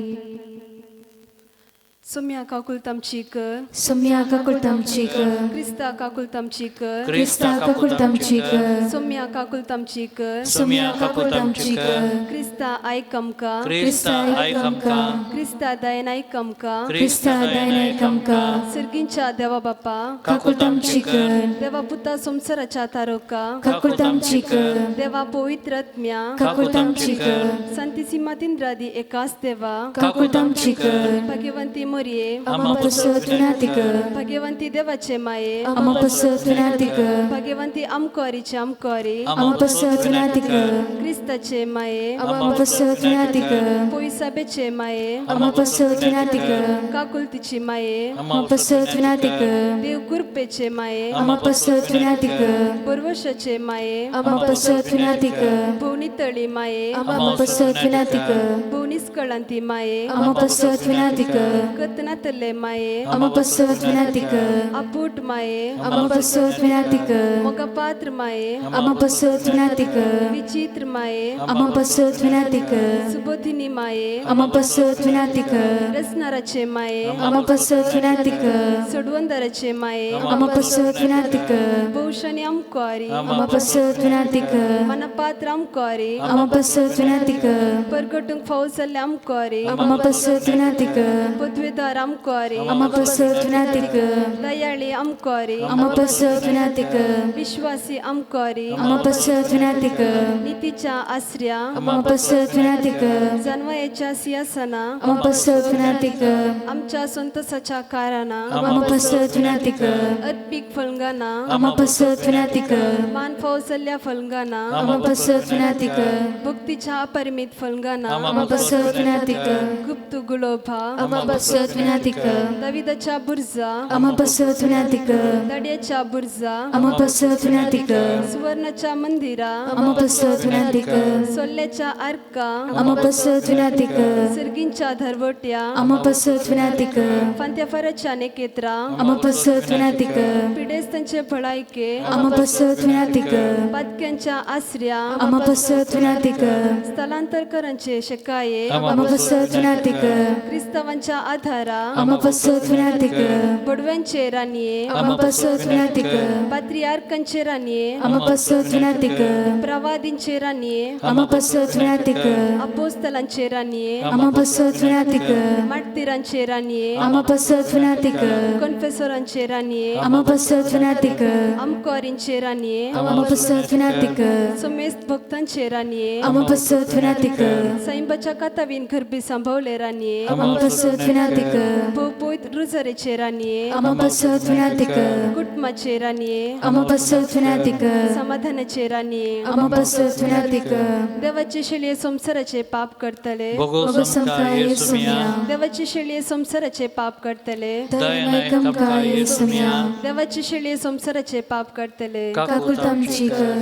सोम्या काकुळत आमची कर.
सोम्या काकुळत आमची कर.
क्रिस्ता काकुळत आमची कर.
क्रिस्ता काकुळत आमची कर.
सोम्या काकुळत आमची कर.
सोम्या काकुळत आमची कर.
क्रिस्ता आयक आमकां.
क्रिस्ता आयक आमकां.
क्रिस्ता दयेन आयक आमकां.
क्रिस्ता दयेन आयक आमकां.
सर्गींच्या देवा बापा
काकुळत आमची कर.
देवा पुता संवसाराच्या तारोका
काकुळत आमची कर.
देवा पवित्र आत्म्या
काकुळत आमची कर.
संतीसिमा तिंद्रादी एकाच देवा
काकुळत आमची कर.
भगवंती मोरये
आमा पसत विनंती कर.
भगवंती देवाचे माये
आमा पसत विनंती कर.
भगवंती आमकोरीचे आमकोरी
आमा पसत विनंती कर.
क्रिस्ताचे माये
आमा पसत विनंती कर.
पोयसाबेचे माये
आमा पसत विनंती कर.
काकुलतीची माये
आमा पसत विनंती कर.
देव कृपेचे माये
आमा पसत विनंती कर.
परवशाचे माये
आमा पसत विनंती कर.
भुवनीतळी माये
आमा पसत विनंती कर.
भुवनीस्कळांती माये
आमा पसत विनंती कर.
गत नातले माये
आमा पसत विनाती कर
आपूट माये
आमा पसत विनाती कर
मोगपात्र माये
आमा पसत विनाती कर
विचित्र माये
आमा पसत विनाती कर
सुबोधिनी माये
आमा पसत विनाती कर
रसनाराचे माये
आमा पसत विनाती कर
सोडवंदराचे माये
आमा पसत विनाती कर
भूषणी आमकुआरी
आमा पसत विनाती कर
मनपात्र आमकुआरी
आमा पसत विनाती कर
परगटूंक फावो जाल्ले आमकुआरी
आमा पसत विनाती कर
पदवेदार आमकुआरी
आमा पसत विनाती कर
दयाळी आमकुआरी
आमा पसत विनाती कर
विश्वासी आमकुआरी
आमा पसत विनाती कर
नीतीच्या आसऱ्या
आमा पसत विनाती कर
जानवयाच्या सिंहासना
आमा पसत विनाती कर
आमच्या संतोषाच्या काराना
आमा पसत विनाती कर
अत्पिक फलंगाना
आमा पसत विनाती कर
मान फावो जाल्ल्या फलंगाना
आमा पसत विनाती कर
भक्तीच्या अपरिमित फलंगाना
आमा पसत विनाती कर
गुप्त गुलोभा
आमा पसत विनाती कर
दाविदाच्या बुर्जा
आमा पसत विनाती कर
दड्याच्या बुर्जा
आमा पसत विनाती कर
सुवर्णाच्या मंदिरा
आमा पसत विनाती कर
सोल्ल्याच्या आर्का
आमा पसत विनाती कर
सर्गींच्या धरवट्या
आमा पसत विनाती कर
फांत्याफाराच्या नेकेत्रा
आमा पसत विनाती कर
पिडेस्तांचे भलायके
आमा पसत विनाती कर
पातक्यांच्या आसऱ्या
आमा पसत विनाती कर
स्थलांतरकरांचे शकाये
आमा पसत विनाती कर
क्रिस्तावांच्या आधारा
आमा पसत विनाती कर
बडव्यांचे राणये
आमा पसत विनाती कर
पात्रियार्कांचे राणये
आमा पसत विनाती कर
प्रवादींचे राणये
आमा पसत विनाती कर
अपोस्तलांचे राणये
आमा पसत विनाती कर
मार्टिरांचे राणये
आमा पसत विनाती कर
कन्फेसोरांचे राणये
आमा पसत विनाती कर
आमकोरींचे राणये
आमा पसत विनाती कर
समेस्त भक्तांचे राणये
आमा पसत विनाती कर
साईबाच्या कातावीन घरबी सांभावले राणये
आमा पसत विनाती कर
भोवपोत रुजरेचे राणये
आमा पसत विनाती कर
कुटुंबाचे राणये
आमा पसत विनाती कर
समाधानाचे राणये
आमा पसत विनाती कर
देवाचे शेळये संसाराचे पाप करतले
भोगो समका येसुमिया
देवाचे शेळये संसाराचे पाप करतले
दया आमकां येसुमिया
देवाचे शेळये संसाराचे पाप करतले
काकूत आमची कर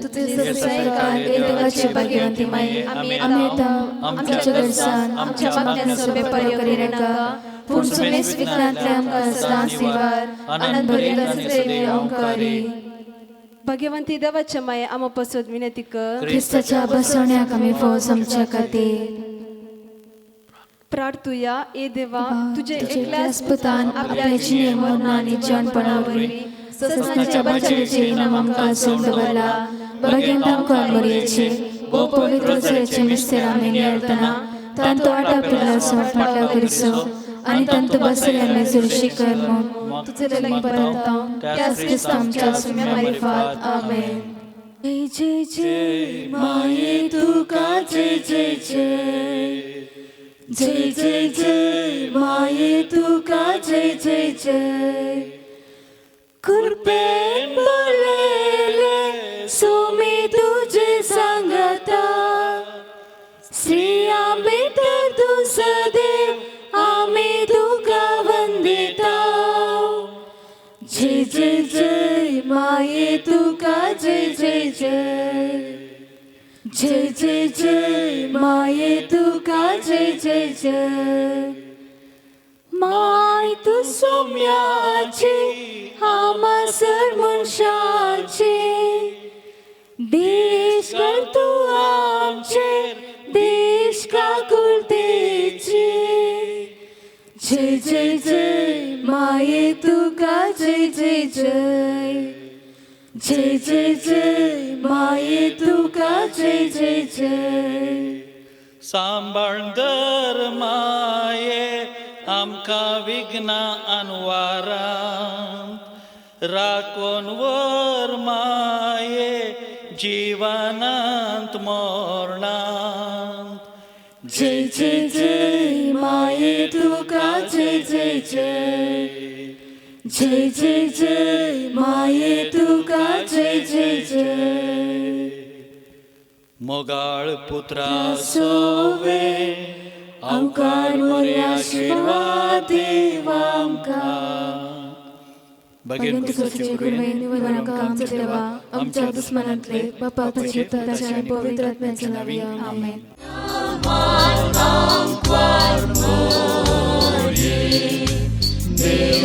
तुझे सरकार हे देवाची भाग्यवंती माये आमी येता आमच्या गरसान आमच्या मागण्यांचो बेपर्य करिनाका पूण सुमेस विघ्नांतले आमकां सदांच निवार आनंद भरिल्लो सदैव ओंकारी
भाग्यवंती देवाच्या माये आमा पसत विनंती कर
क्रिस्ताच्या बसवण्याक आमी फौज आमच्या खातीर
प्रार्थुया. ए देवा तुझे
एकल्याच पुतान आपल्या जिणे मरणा आनी जिवनपणा वरवीं ससनाच्या बचावाचें इनाम आमकां सोडून दवरला. भाग्यांत आमकां मरयेचे भोव पवित्र रोजरेचे मिस्तेर आमी नियाळतना तांतो आटापिल्लो फाटल्या करचो आनी तांतो बसलेल्या मेजूर कर म्हूण तुजे लागीं परत त्याच क्रिस्ता आमच्या सुम्या मारिफात. आमेन. जय जय जय माये तुका जय जय जय जय जय जय माये तुका जय जय जय कृपेन बोलेले सोमी तुझे सांगता श्री आंबेडकर तू सदैव आमी तुका वंदिता जय जय जय माये तुका जय जय जय जय जय जय माये तुका जय जय जय माय तू सोम्याची हामासर मनशाची देश कर तू आमचे देश काकुळतेची जय जय जय माये तुका जय जय जय जय जय जय माये तुका जय जय जय
सांबाळदर माये आमकां विघ्ना अनवारांत राखून वर माये जिवनांत मरणांत
जय जय जय माये तुका जय जय जय जय जय जय माये तुका जय जय जय
मोगाळ पुत्रा सोवे
अवकार मोरे आशीर्वाद देवा आमकां.
भगेन
क्रिस्ताचे कृपेन निवार आमकां आमच्या देवा आमच्या दुस्मनांतले बापा पुताच्या आनी पवित्र आत्म्याच्या नांवान. आमेन. देव.